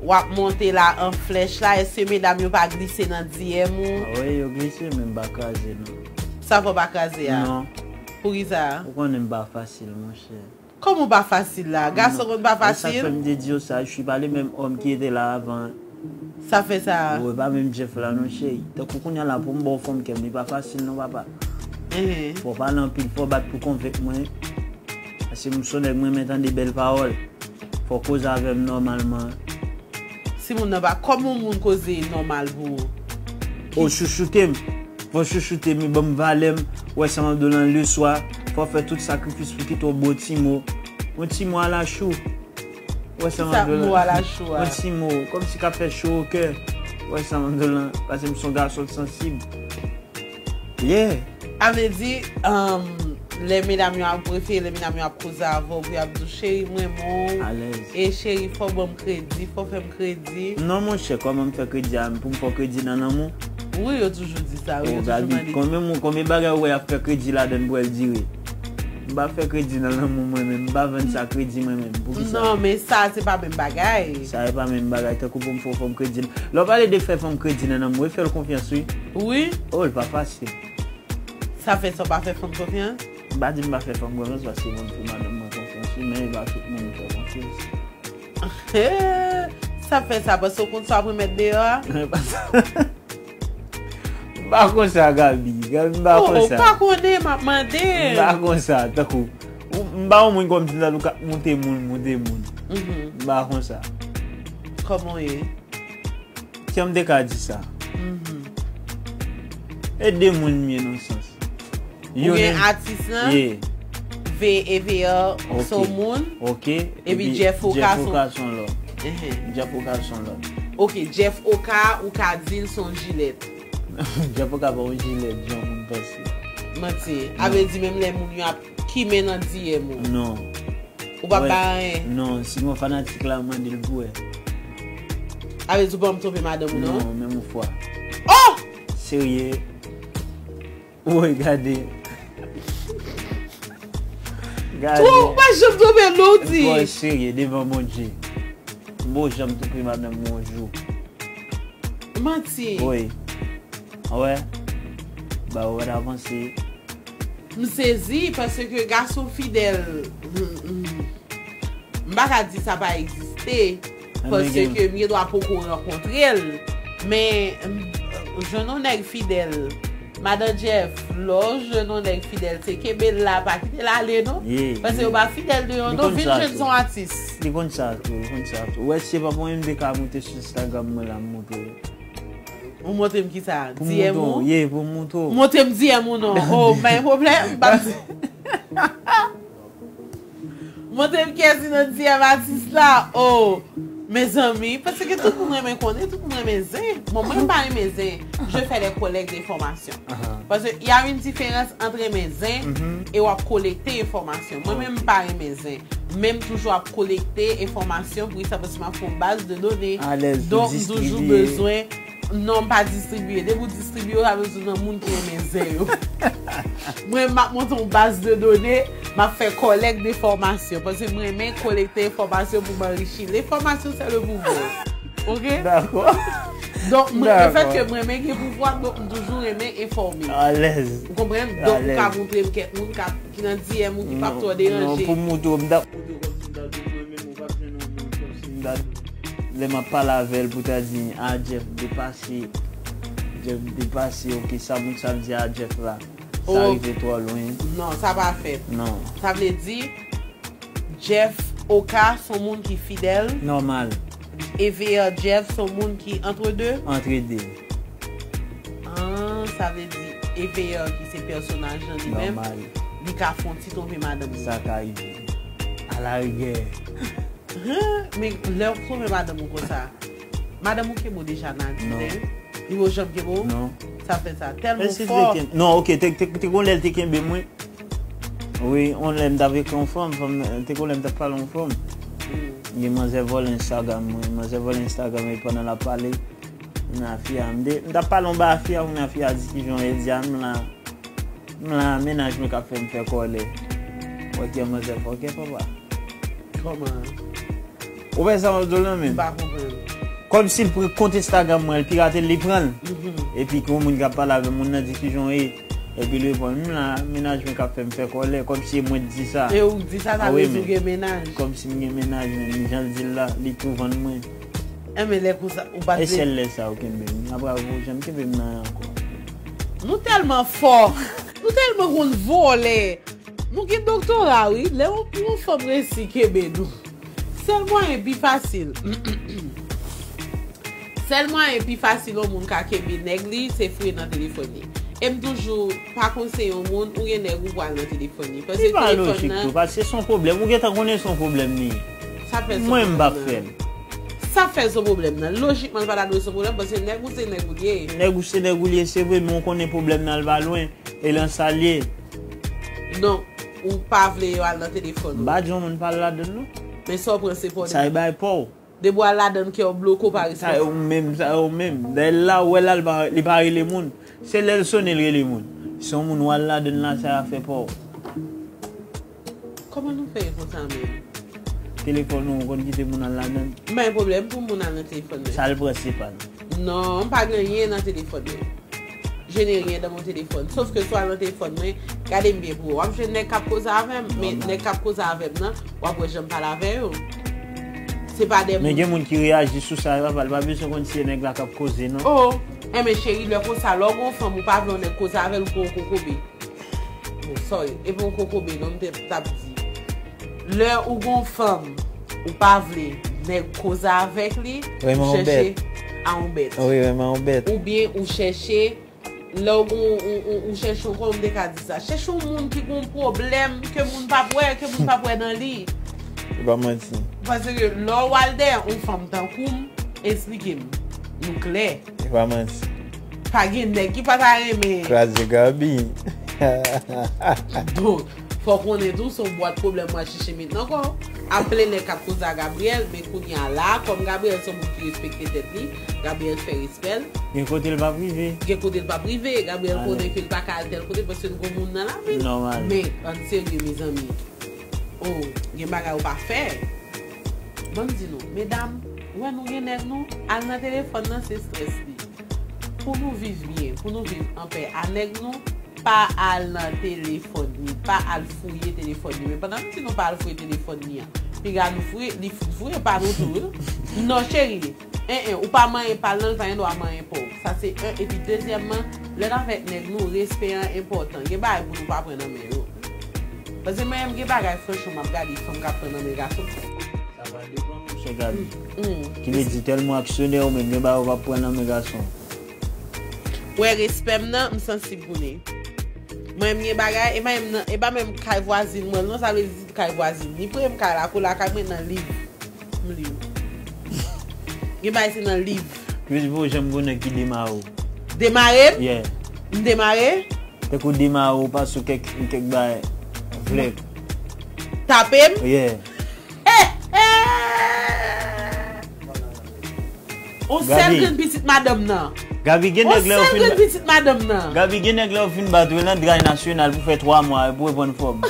w ap monte la an flèch la, èske medam yo pa glise nan D M ou? Ah wi, yo glise, men m pa kraze non. Sa fè w pa kraze a? Non. Poukisa? Ou konnen m pa fasil, monchè. Kòman w pa fasil la? Gason konn pa fasil? Sa fè m te di yo sa, je suis pas le même homme qui était là avant. Sa fè sa? Ou pa menm Jeff la non, cheri. Tankou kounye a la pou m ba w fanm kè m, li pa fasil non, papa. Enhen. Fò w pale anpil, fò w bat pou konvenk mwen. Paske m se yon nèg mwen renmen tande bèl pawòl. Fò w koze avè m nòmalman. Si moun nan pa, kòman yon moun koze nòmal pou ou? O chouchoute m. Fò w chouchoute m, ban m valè m. Ou wè sa m ap di w lan leswa. Fò w fè tout sakrifis pou kite yon bon ti mo. Yon ti mo alachou. Ou wè sa m ap di w lan. Yon ti mo, kòmsi k ap fè cho o kè. Ou wè sa m ap di w lan. Paske m se yon gason k sansib. Yeah. A vle di, um, lè medam yo ap prefere, lè medam yo ap koze avè w, pou y ap di w, cheri, m renmen w. Alèz. E cheri, fò w ban m kredi, fò w fè m kredi. Non, monchè, kòman m fè kredi a, pou m fè w kredi nan lanmou? Wi, yo toujou di sa, wi, yo toujou mande. Konbyen moun, konbyen bagay ou wè y ap fè kredi ladan l pou wè l dire? M pa fè kredi nan lanmou mwen menm, m pa vann sa kredi mwen menm. Poukisa? Non, men sa, se pa menm bagay. Sa e pa menm bagay, tankou pou m fè w fè m kredi. Lè w pale de fè fanm kredi nan lanmou, e fè l konfyans, wi. Wi. Oh, l pa fasil. Sa fè sa w pa fè fanm konfyans? M pa di m pa fè fanm konfyans, paske mwen fè madanm mwen konfyans, wi, men e pa tout moun m fè konfyans. Sa fè sa, paske w konn sa w ap remèt deyò a? M pa sa. M pa konsa, Gaby. Gaby, m pa konsa. Oh, ou pa konnen, m ap mande. M pa konsa, tankou. M pa yon moun kòmsi nan nou ka moute moun, moute moun. M pa konsa. Kòman w ye? Kòman m te ka di sa? E de moun m ye nan sans. Ou gen atis lan, V E V A, se yon moun. Ok. Epi Jeff Oka se yon lòt. Jeff Oka se yon lòt. Ok, Jeff Oka, ou ka di l se yon jilèt. Jeff Oka pa yon jilèt, jan moun panse. Manti. A vle di menm lè moun yo ap kimen nan D M ou. Non. Ou pa bay anyen? Non, si yon fanatik la mande l pou wè. A vle di ou pa janm twonpe madanm ou non? Non, menm yon fwa. Oh! Serye. Woy, gade. Gade. Ou pa janm twonpe non, w di. Boy, serye, devan Bondye. M poko janm twonpe madanm mwen yon jou. Manti. Wi. Wè. Ou pa t avanse. M sezi paske gason fidèl, m, m, m pa ka di sa pa egziste, paske m gen dwa poko rankontre l. Men, m, jwenn yon nèg fidèl. Madan Jeff, lè w jwenn yon nèg fidèl, se kenbe l la, pa kite l ale non. Paske yo pa fidèl deyò non, vin jwenn se yon atis. Li konn sa tou, li konn sa tou. Ou wè si se pa pou mwen, m te ka moute sou Instagram mwen la, m montre w. Ou montre m kisa? D M ou? Ye, pou m montre w. Montre m D M ou non. Oh, m pa gen pwoblèm. M p ap di. Montre m kiyès ki nan D M atis la. Oh, mezanmi. Paske tout moun renmen konnen, tout moun renmen zen. Bon, mwen, m pa renmen zen. Je fais des collectes d'informations. Paske y a une différence entre renmen zen e w ap kolekte enfòmasyon. Mwen menm, m pa renmen zen. Men m toujou ap kolekte enfòmasyon pou sa, paske m ap fè yon baz de done. Donk, m toujou bezwen. Non, m pa distribiye. Depi w distribiye, w ta bezwen nan moun ki renmen zen yo. Mwen, m ap monte yon baz de done, m ap fè kòlèk de enfòmasyon. Paske m renmen kolekte enfòmasyon pou m anrichi. L'information, c'est le pouvoir. Ok? Dakò. Donk, mwen, lefètke mwen renmen gen pouvwa, donk m toujou renmen enfòme. Alèz. Ou konprann? Donk, ou ka montre m kèk moun k ap, ki nan D M ou ki p ap twò deranje. Non, pou m montre w, m t ap montre w kòmsi m ta di mwen menm ou p ap jwenn yon moun kòmsi m ta di. Lè m ap pale avè l pou ta di, a, Jeff depase, Jeff depase, ok, sa moun sa ap di a Jeff la, sa rive twò lwen. Non, sa pa fèt. Non. Sa vle di, Jeff Oka se yon moun ki fidèl. Nòmal. E V R Jeff se yon moun ki antre de. Antre de. Ah, sa vle di E V R ki se pèsonaj lan li menm, li ka fè yon ti twonpe madanm li. Sa ka rive. Alarigè. Men lè w twonpe madanm ou konsa, madanm ou kenbe w deja nan aktivite? Li poko janm kenbe w? Non. Sa fè sa tèlman fò. Non, ok, te, te, te gon lè l te kenbe mwen. Wi, on lè m t ap ekri yon fanm, fanm nan, te gon lè m t ap pale yon fanm. Gen manzè vòlè Instagram mwen, manzè vòlè Instagram epi pandan l ap pale, m nan fi a, m te, m t ap pale yon bagay a fi a, kounye a fi a di kijan w ye, di a m la, m la, mennaj mwen k ap fè m fè kòlè. Wè ki manzè fòkè papa. Kòman? Ou wè sa m ap di w lan menm? M pa konprann. Kòmsi l pran kont Instagram mwen, l pirate l, li pran l. Epi gen yon moun k ap pale avè m, moun nan di kijan w ye. Epi l reponn, m la, mennaj mwen k ap fè m fè kòlè, kòmsi e mwen t di sa. E ou k di sa, sa vle di ou gen mennaj. Kòmsi m gen mennaj, men jan l di l la, li tou vann mwen. Enben lè konsa, ou pa t vle. E sèl lè sa ou kenbe m. Apre ou janm kenbe m nan ankò. Nou tèlman fò. Nou tèlman konn vòlè. Nou gen doktora, wi. Lè yon, yon fanm resi kenbe nou. Sèl mwayen pi fasil. Sèl mwayen pi fasil yon moun ka kenbe nèg li, se fouye nan telefòn li. E m toujou pa konseye yon moun, ou gen nèg ou pral nan telefòn li. Paske telefòn nan. Li pa lojik tou, paske se yon pwoblèm. Ou gentan konnen se yon pwoblèm li ye. Sa fè se yon pwoblèm nan. Mwen, m p ap fè l. Sa fè se yon pwoblèm nan. Lojikman, l pa ta dwe se yon pwoblèm, paske nèg ou se nèg ou li ye. Nèg ou se nèg ou li ye, se vre, men ou konnen pwoblèm nan, l pa lwen. E lan sa l ye. Donk, ou pa vle yo al nan telefòn ou. M pa di yon moun pa al ladann non. Men sa w pran se pa w. Sa e bay pa w. Depi w al ladann kè w bloke w pa responn. Sa yo menm, sa yo menm. Dayè la ou wè la li pa, li pa rele moun. Se lè l sonnen l rele moun. Se yon moun w al ladann la sa afè pa w. Kòman nou fè ye konsa menm? Telefòn ou, ou konn kite moun al ladann? M pa gen pwoblèm pou moun al nan telefòn mwen. Sa l pran se pa l. Non, m pa gen anyen nan telefòn mwen. Je n'ai rien dans mon téléphone. Sòf ke swa nan telefòn mwen, gade m byen pou wè. W ap jwenn nèg k ap koze avè m, men nèg k ap koze avè m nan, w ap wè jan m pale avè yo. Se pa de moun. Men gen moun ki reyaji sou sa, papa, li pa bezwen konn si se nèg la k ap koze, non. Oh, enben cheri, lè konsa, lè w gen yon fanm, ou pa vle yon nèg koze avè l, ou pran yon kokobe. Bon, sorry, e pa yon kokobe, non, m te t ap di. Lè ou gen yon fanm, ou pa vle nèg koze avèk li, ou chèche a yon bèt. Wi, renmen yon bèt. Oubyen ou chèche, lè ou gen, ou, ou, ou chèche yon, kòman m te ka di sa? Chèche yon moun ki gen yon pwoblèm ke moun p ap wè, ke moun p ap wè nan li. Se pa manti. Paske lè w al dèyè yon fanm tankou m, esplike m. Nou klè. Se pa manti. Pa gen nèg ki pa ta renmen. Kraze Gaby. Donk, fò w konnen tou, se yon bwat pwoblèm w al chèche met nan kò w. Aple nèg k ap koze a Gabriel, men kounye a la, kòm Gabriel se yon moun ki respekte tèt li, Gabriel fè respè l. Gen kote l p ap rive. Gen kote l p ap rive. Gabriel konnen ke l pa ka al tèl kote paske l gen moun nan lavi l. Nòmal. Men, ann serye, mezanmi. Oh, gen bagay ou pa fè. Ban m di nou, medam, ou wè nou gen nèg nou, al nan telefòn nan, se strès li. Pou nou viv byen, pou nou viv anpè a nèg nou, pa al nan telefòn li, pa al fouye telefòn li. Men pandan m di nou pa al fouye telefòn li an, piga nou fouye, li fin fouye pa nou tou, wi. Non, cheri. En, en, ou pa manyen pa l, non, l pa gen dwa manyen pa w. Sa se en. Epi dezyèmman, lè n avèk nèg nou, respè an enpòtan. Gen bagay pou nou pa pran nan men yo. Paske mwen menm, gen bagay, franchman, m ap gade fanm k ap pran nan men gason. Sa va depann, monchè Gaby. Ki vle di, tèlman aksyonè ou menm, gen bagay ou p ap pran nan men gason. Wè, respè m nan, m sansib pou li. Mwen, m gen bagay, e pa menm nan, e pa menm kay vwazin mwen, non, sa vle di kay vwazin. Li pre m kay la, kou lakay mwen nan liv. M li. Gen bagay se nan liv. Jis pou janm konnen ki demare w. Demare m? Yeah. M demare? Tankou demare w, pase w kèk, kèk bagay. Vlèk. Tape m? Yeah. On sèl grenn pitit madanm nan. Gaby, gen nèg lè yo fin. On sèl grenn pitit madanm nan. Gaby, gen nèg lè yo fin bat ou nan dray nasyonal pou fè twa mwa, pou reprann fòm.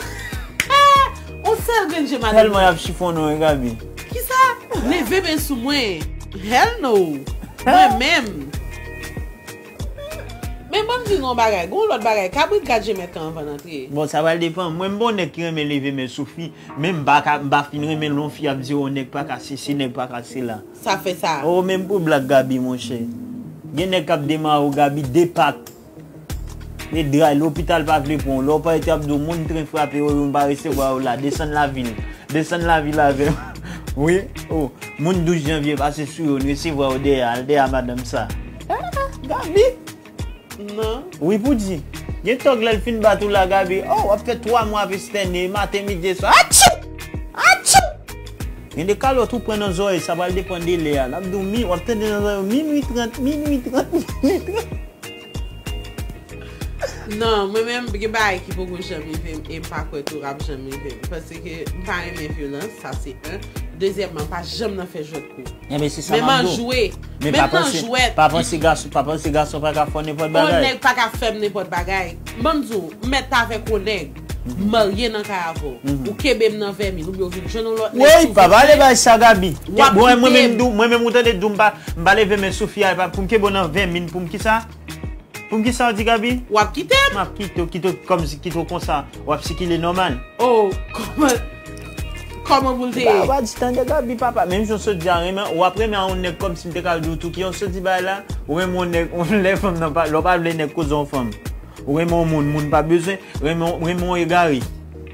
On sèl grenn je madanm nan. Tèlman y ap chifonnen w, Gaby. Kisa? Leve men sou mwen. Hell no. Mwen menm. Men ban m di nou yon bagay. Gon lòt bagay. Kabrit gad je mèt lan anvan l antre. Bon, sa pral depann. Mwen, m pa yon nèg ki renmen leve men sou fi. Men m pa ka, m pa fin renmen lè yon fi ap di, o, nèg pa ka sesi, nèg pa ka sela. Sa fè sa. O, menm pou blak Gaby, monchè. Gen nèg k ap demare w, Gaby, de pak. E dray, lopital pa vle pran w. Lè w parèt, y ap di w, moun tren frape, o, yo pa resevwa w la. Desann lavil. Desann lavil avè m. Wi, o, moun douz janvye pase sou yo, n resevwa w dèyè, al dèyè madanm sa. Ah, Gaby. Non. Wi, pou di. Gen tòg lè l fin bat ou la, Gaby. Oh, w ap fè twa mwa ap estène, maten, midi, e swa. Atchou! Atchou! Gen de kalòt ou pran nan zòrèy, sa pral depann de lè a. L ap di w mi, w ap tande nan zòrèy w, minui trant, minui trant, minui trant. Non, mwen menm, gen bagay ki poko janm rive m, e m pa kwè tou ap janm rive m. Paske m pa renmen vyolans, sa se en. Dezyèmman, m pa janm nan fè jwèt kou. Enben, se sa m ap di w. Men m an jwe. Men pa panse, pa panse gason, pa panse gason pa ka fè w nenpòt bagay. On nèg pa ka fè m nenpòt bagay. Ban m di w, m mèt avèk on nèg, m marye nan kay avè w. Ou kenbe m nan vèmin, oubyen w vin jwenn on lòt nèg. Woy, pa pale bay sa, Gaby. W ap kite m. Mwen menm, mwen menm, ou tande di w m pa, m pa leve men sou fi a, e pa pou m kenbe w nan vèmin, pou m kisa? Pou m kisa w di, Gaby? W ap kite m. M ap kite w, kite w kòmsi, kite w konsa. W ap sikile nòmal. Oh, kòman, kòman pou l te ye? Ba, ba, di tande Gaby, papa. Menm jan w sot di a, renmen, w ap renmen a yon nèg kòmsi m te ka di w tou ki yon sot di bagay la. Ou renmen yon nèg, ou lè fanm nan pa, lè w pa vle nèg koze yon fanm. Ou renmen yon moun, moun pa bezwen, renmen, renmen yon egare.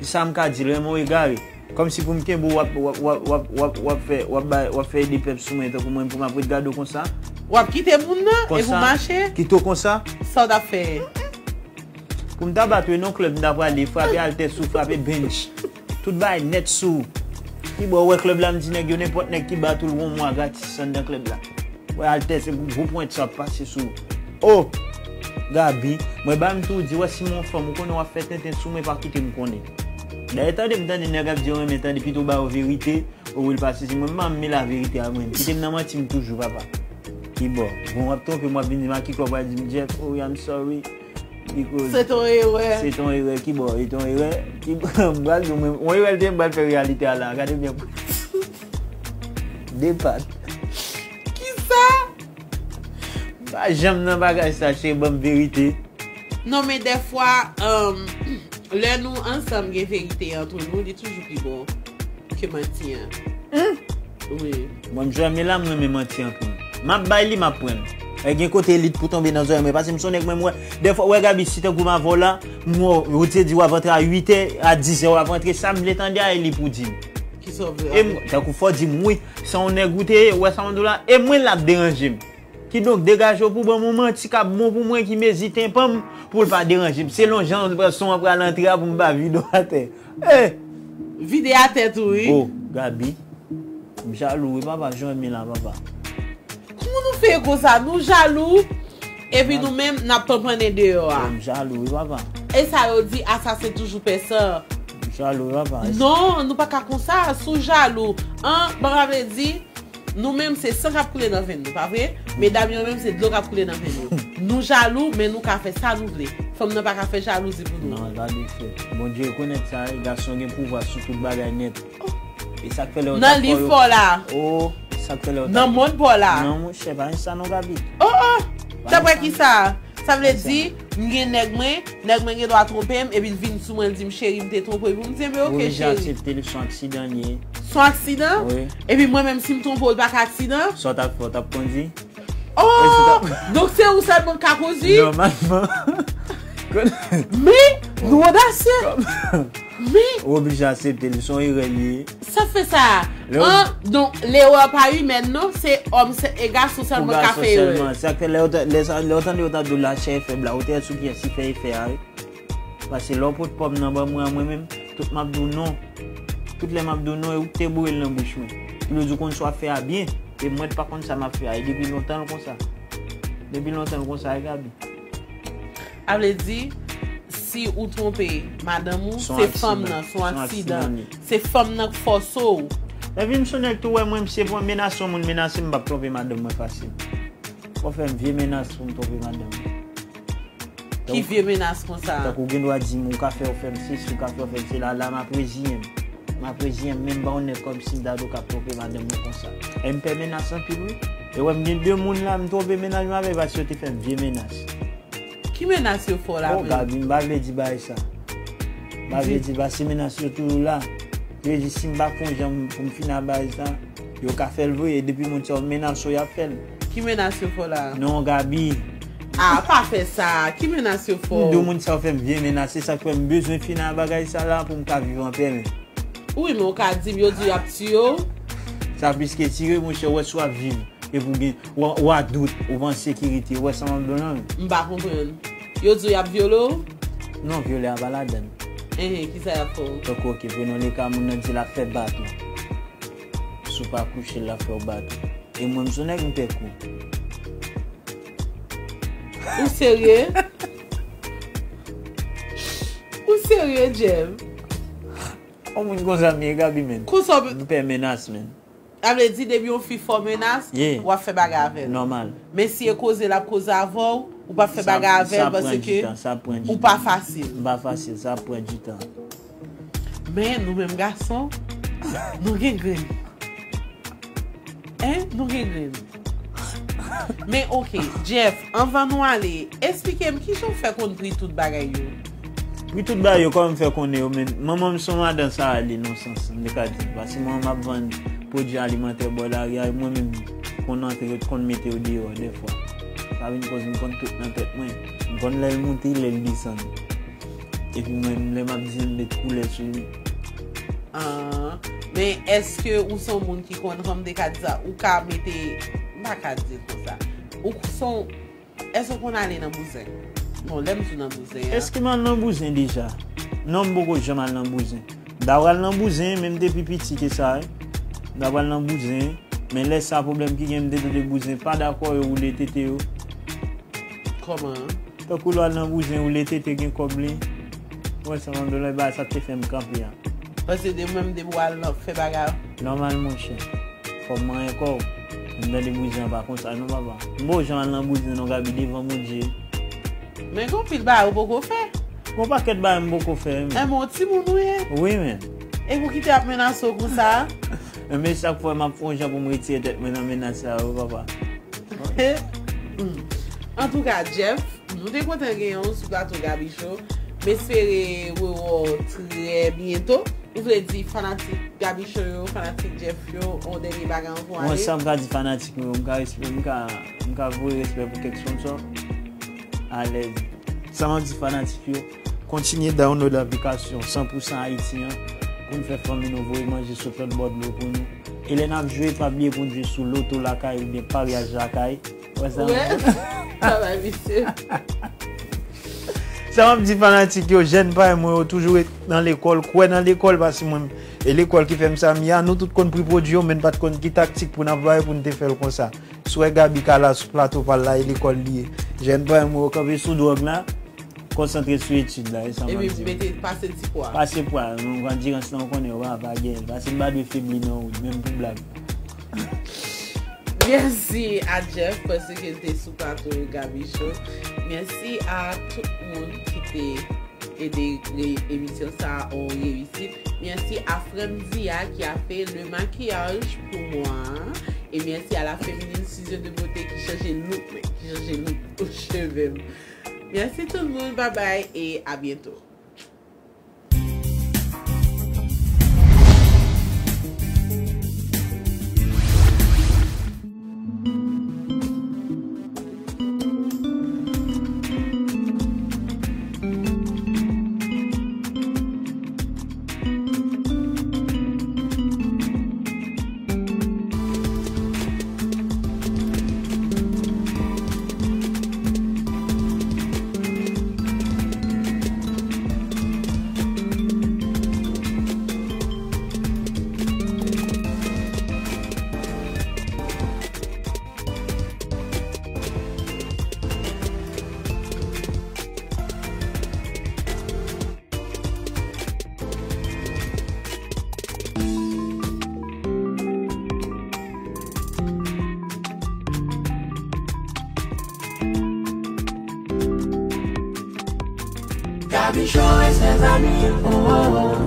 Se sa m ka di l, renmen yon egare. Kòmsi pou m kenbe w, w ap, w ap, w ap, w ap, w ap, w ap fè, w ap bay, w ap fè ede pèp sou mwen, tankou mwen, pou m ap ret gade w konsa. W ap kite moun nan, epi w mache? Kite w konsa. Sa w t ap fè? Pou m ta bat ou, e nan klèb m ta prale, frape altès ou, frape bench. Tout bagay nèt sou ou. Ki bò, ou wè klèb la, m di nèg yo, nenpòt nèg ki bat ou, l gon mwa gratis anndan klèb la. Wè altès, epi gwo pwent sa ap pase sou ou. Oh! Gaby, mwen ba m tou di, wè si m yon fanm, ou konnen w ap fè tenten sou mwen, pa kite m konnen. Dayè, tande m tande nèg ap di yo renmen tande, pito ba yo verite, o wi l pa sezi mwen, m pa renmen laverite a mwen. Kite m nan manti m toujou, papa. Ki bò? Bon, w ap twonpe m, w ap vin di m a ki klè, w pral di m, Jeff, oh, I'm sorry. Because se t on erè. Se t on erè, ki bò? E t on erè? Ki bò? M pral di w, mwen, yon erè l te ye, m pral fè reyalite a la. Gade byen. Depat. Kisa? M pa janm nan bagay sa, cheri, ban m verite. Non, men dèfwa, um, lè nou ansanm gen verite antre nou, li toujou pi bon ke manti an. Wi. Mwen, m jwe men la, m renmen manti anpil. M ap bay li, m ap pran l. E gen kote elit pou tonbe nan zòrèy mwen, paske m se yon nèg mwen, m wè. Dèfwa, w wè Gaby, si tankou m avè w la, m wè w te di w ap antre a uit è, a diz è w ap antre, sa m vle tande a e li pou di m. Kisa w vle? E m, tankou fò w di m, wi, se yon nèg ou te ye, w wè sa m di w la, e mwen l ap deranje m. Kidonk, degaje w pou ban m yon manti k ap bon pou mwen, ki mezi tenpan m, pou l pa deranje m. Selon jan son an pral antre a, pou m pa vide w atè. Eh! Vide atè tou, wi. Oh, Gaby. M jalou, wi, papa, jan w renmen la, papa. Kòman nou fè konsa? Nou jalou, epi nou menm, n ap panpannen deyò a. M jalou, wi, papa. E sa yo di, asasen toujou pè san. M jalou, wi, papa. Non, nou pa ka konsa, si w jalou. An, ban m vle di, nou menm, se san k ap koule nan venn nou, pa vre? Medam yo menm, se dlo k ap koule nan venn yo. Nou jalou, men nou ka fè sa nou vle. Fanm nan pa ka fè jalouzi pou nou. Non, l pa dwe fèt. Bondye rekonèt sa, wi, gason gen pouvwa sou tout bagay nèt. E sa k fè lè yo t ap fè yo. Nan liv pa w la. Oh, e sa k fè lè yo t ap. Nan mond pa w la. Non, monchè, pa gen sa non, Gaby. Oh, oh. Daprè kisa? Sa vle di, m gen nèg mwen, nèg mwen gen dwa twonpe m, epi l vin sou mwen, l di m, "Cheri, m te twonpe w." Epi m di, "Ebyen, oke, cheri." Aksepte l, se yon aksidan li ye. Se yon aksidan? Wi. Epi mwen menm, si m twonpe w, l pa ka aksidan? Sa w t ap fè, w t ap kondui? Oh! Donk, se ou sèlman k ka kondui? Nòmalman. Men, nou odasye. Men. Ou oblije aksepte l, se yon erè li ye. Sa fè sa? An, donk, lerè pa imèn, non, se òm e gason sèlman k ka fè erè. Pou gason sèlman. Sa k fè lè w ta-, lè sa, lè w tande yo t ap di w lachè e fèb la, ou te wè sou kiyès li fè efè a, wi. Paske lè w pot pòm nan ban mwen an, mwen menm, tout m ap di w non. Tout lè m ap di w non, e ou k te boure l nan bouch mwen. Pou yo di w konn sa w ap fè a byen. E mwen t pa konn sa m ap fè a. E depi lontan l konsa. Depi lontan l konsa, e Gaby. A vle di, si ou twonpe madanm ou, se fanm nan, se yon aksidan. Se fanm nan k fòse w. Epi m sou nèg tou, wè mwen, si se pou menase yon moun menase m, m p ap twonpe madanm mwen fasil. Fò fè m vye menas pou m twonpe madanm mwen. Ki vye menas konsa? Tankou gen dwa di m, ou ka fè w fè m sesi, ou ka fè w fè m sela, la m ap reziyen m. M ap reziyen m, men m pa yon nèg kòmsi m ta di w k ap twonpe madanm mwen konsa. E m pè menas anpil, wi. E wè m gen de moun la, m twonpe mennaj mwen avè l paske yo te fè m vye menas. Ki menas yo fè w la menm? Oh, Gaby, m pa vle di bagay sa. M pa vle di, paske menas yo toujou la. Yo di si m pa fè yon jan pou m fini ak bagay sa, yo ka fè l vre. E depi moun sa yo menase w, y ap fè l. Ki menas yo fè w la? Non, Gaby. Ah, pa fè sa. Ki menas yo fè w? M di w moun sa yo fè m vye menas. Se sa k fè m bezwen fini ak bagay sa la pou m ka viv anpè, men. Wi, men w ka di m, yo di w y ap tiye w. Sa plis ke tiye, monchè, w wè si w ap viv. Epi w gen, w, w a dout, ou pa an sekirite, ou wè sa m ap di w la, men. M pa konprann. Yo di w y ap vyole w? Non, vyole a pa ladann. Enhen, kisa y ap fè w? Tankou, oke, pran yon leka, moun nan di l ap fè bat ou. Si w pa kouche, l ap fè w bat ou. E mwen, m se yon nèg, m pè kou. Ou serye? Ou serye, Jeff? Yon moun konsa m ye, Gaby, men. Konsa w... M pè menas, men. Sa vle di, depi yon fi fè w menas, w ap fè bagay avè l. Nòmal. Men si e koze l ap koze avè w, ou p ap fè bagay avè l, paske ou pa fasil. M pa fasil, sa ap pran ditan. Men nou menm gason, nou gen grenn. Hein? Nou gen grenn. Men oke, Jeff, anvan nou ale, esplike m kijan w fè konn pri tout bagay yo. Pri tout bagay yo, kòman m fè konnen yo, men manman m se yon madan sa ale nan sans, m te ka di, paske manman m ap vann pwodui alimantè bò lari a, mwen menm, m konn antre, yo t konn mete yo deyò dèfwa. Sa vin koz m konn tout nan tèt mwen. M konn lè l moute, lè l desann. Epi mwen, lè m ap di l, m met koulè sou li. Ah, men èske ou se yon moun ki konn, kòm m te ka di sa, ou ka mete, m pa ka di l konsa. Ou se yon, èske ou konn ale nan bouzen? Non, lè m di w nan bouzen an. Èske m al nan bouzen deja? Non, m poko janm al nan bouzen. M ta pral nan bouzen, men m te pi piti ke sa, wi. M ta pral nan bouzen, men lè sa pwoblèm ki gen, m te tande bouzen pa dakò yo woule tete yo. Kòman? Tankou lè w al nan bouzen, woule tete gen kòb li. Mwen, se yon dòlè bagay sa k te fè m kanpe a. Paske de mwen, m depi w al nan fè bagay. Nòmal, monchè. Fò m manyen kò w. M tande bouzen an pa konsa, non, papa. M poko janm al nan bouzen, non, Gaby, devan Bondye. Men gen anpil bagay ou poko fè. Gon pakèt bagay m poko fè, wi, men. Enben, yon timoun ou ye? Wi, men. E pou kite ap menase w konsa? Enben, sa k fè m ap fè yon jan pou m retire tèt mwen nan menas sa yo, papa. Antouka, Jeff, nou te kontan genyen w sou plato Gaby Show. M espere rewè w trè byento. Ou vle di fanatik Gaby Show yo, fanatik Jeff yo, yon dènye bagay anvan w ale? Mwen, sa m ka di fanatik mwen yo, m ka respè, m ka, m ka voye respè pou kèk sponsò. Alèz. Sa m ap di fanatik yo, kontinye download aplikasyon san pou san Ayiti an pou n fè fanmi nou voye manje sot lòt bò dlo pou nou. E lè n ap jwe, pa bliye pou n jwe sou loto lakay oubyen paryaj lakay. Wè sa? Wè. Travay, mesye. Sa m ap di fanatik yo, jèn parèy mwen yo, toujou ret nan lekòl, kwè nan lekòl, paske mwen, e lekòl ki fè m sa m ye a. Nou tout konn pri pwodui yo, men n pa t konn ki taktik pou n anplwaye pou n te fè l konsa. Si w wè Gaby ka la sou plato pa l la, e lekòl li ye. Jèn parèy mwen yo kanpe sou dwòg la, konsantre sou etid la, e sa m ap di w. Epi mete, pase ti pwa. Pase pwa, non, andirans lan, ou konnen, ou pa, pa gen. Paske m pa dwe febli nan wout, menm pou blag. Mèsi a Jeff paske l te sou plato Gaby Show. Mèsi a tout moun ki te ede re-, emisyon sa a yon reyisit. Mèsi a frè m Dia qui a fait le maquillage pour moi. E mèsi a la Féminine Ciseaux de Beauté ki chanje look mwen, ki chanje look cheve m. Mèsi tout moun, babay e a byento.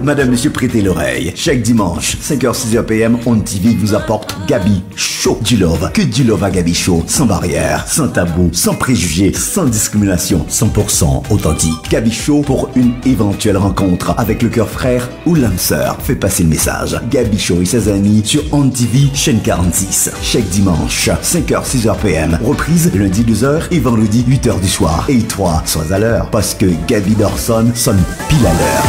Madame, monsieur, prêtez l'oreille. Chaque dimanche, cinq heures, six heures P M, On T V vous apporte Gaby Show du Love. Que du love à Gaby Show, sans barrière, sans tabou, sans préjugés, sans discrimination, cent pour cent authentique. Gaby Show pour une éventuelle rencontre avec le cœur frère ou l'âme sœur. Fait passer le message. Gaby Show et ses amis sur On T V, chaîne quarante-six. Chaque dimanche, cinq heures, six heures P M. Reprise lundi douze heures et vendredi huit heures du soir. Et toi, sois à l'heure, parce que Gaby Dorson sonne pile à l'heure.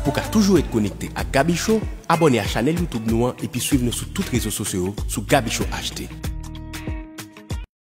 Pou ka toujou ret konekte ak Gaby Show, abòne a chanèl YouTube nou an epi swiv nou sou tout rezo sosyo yo sou Gaby Show H D.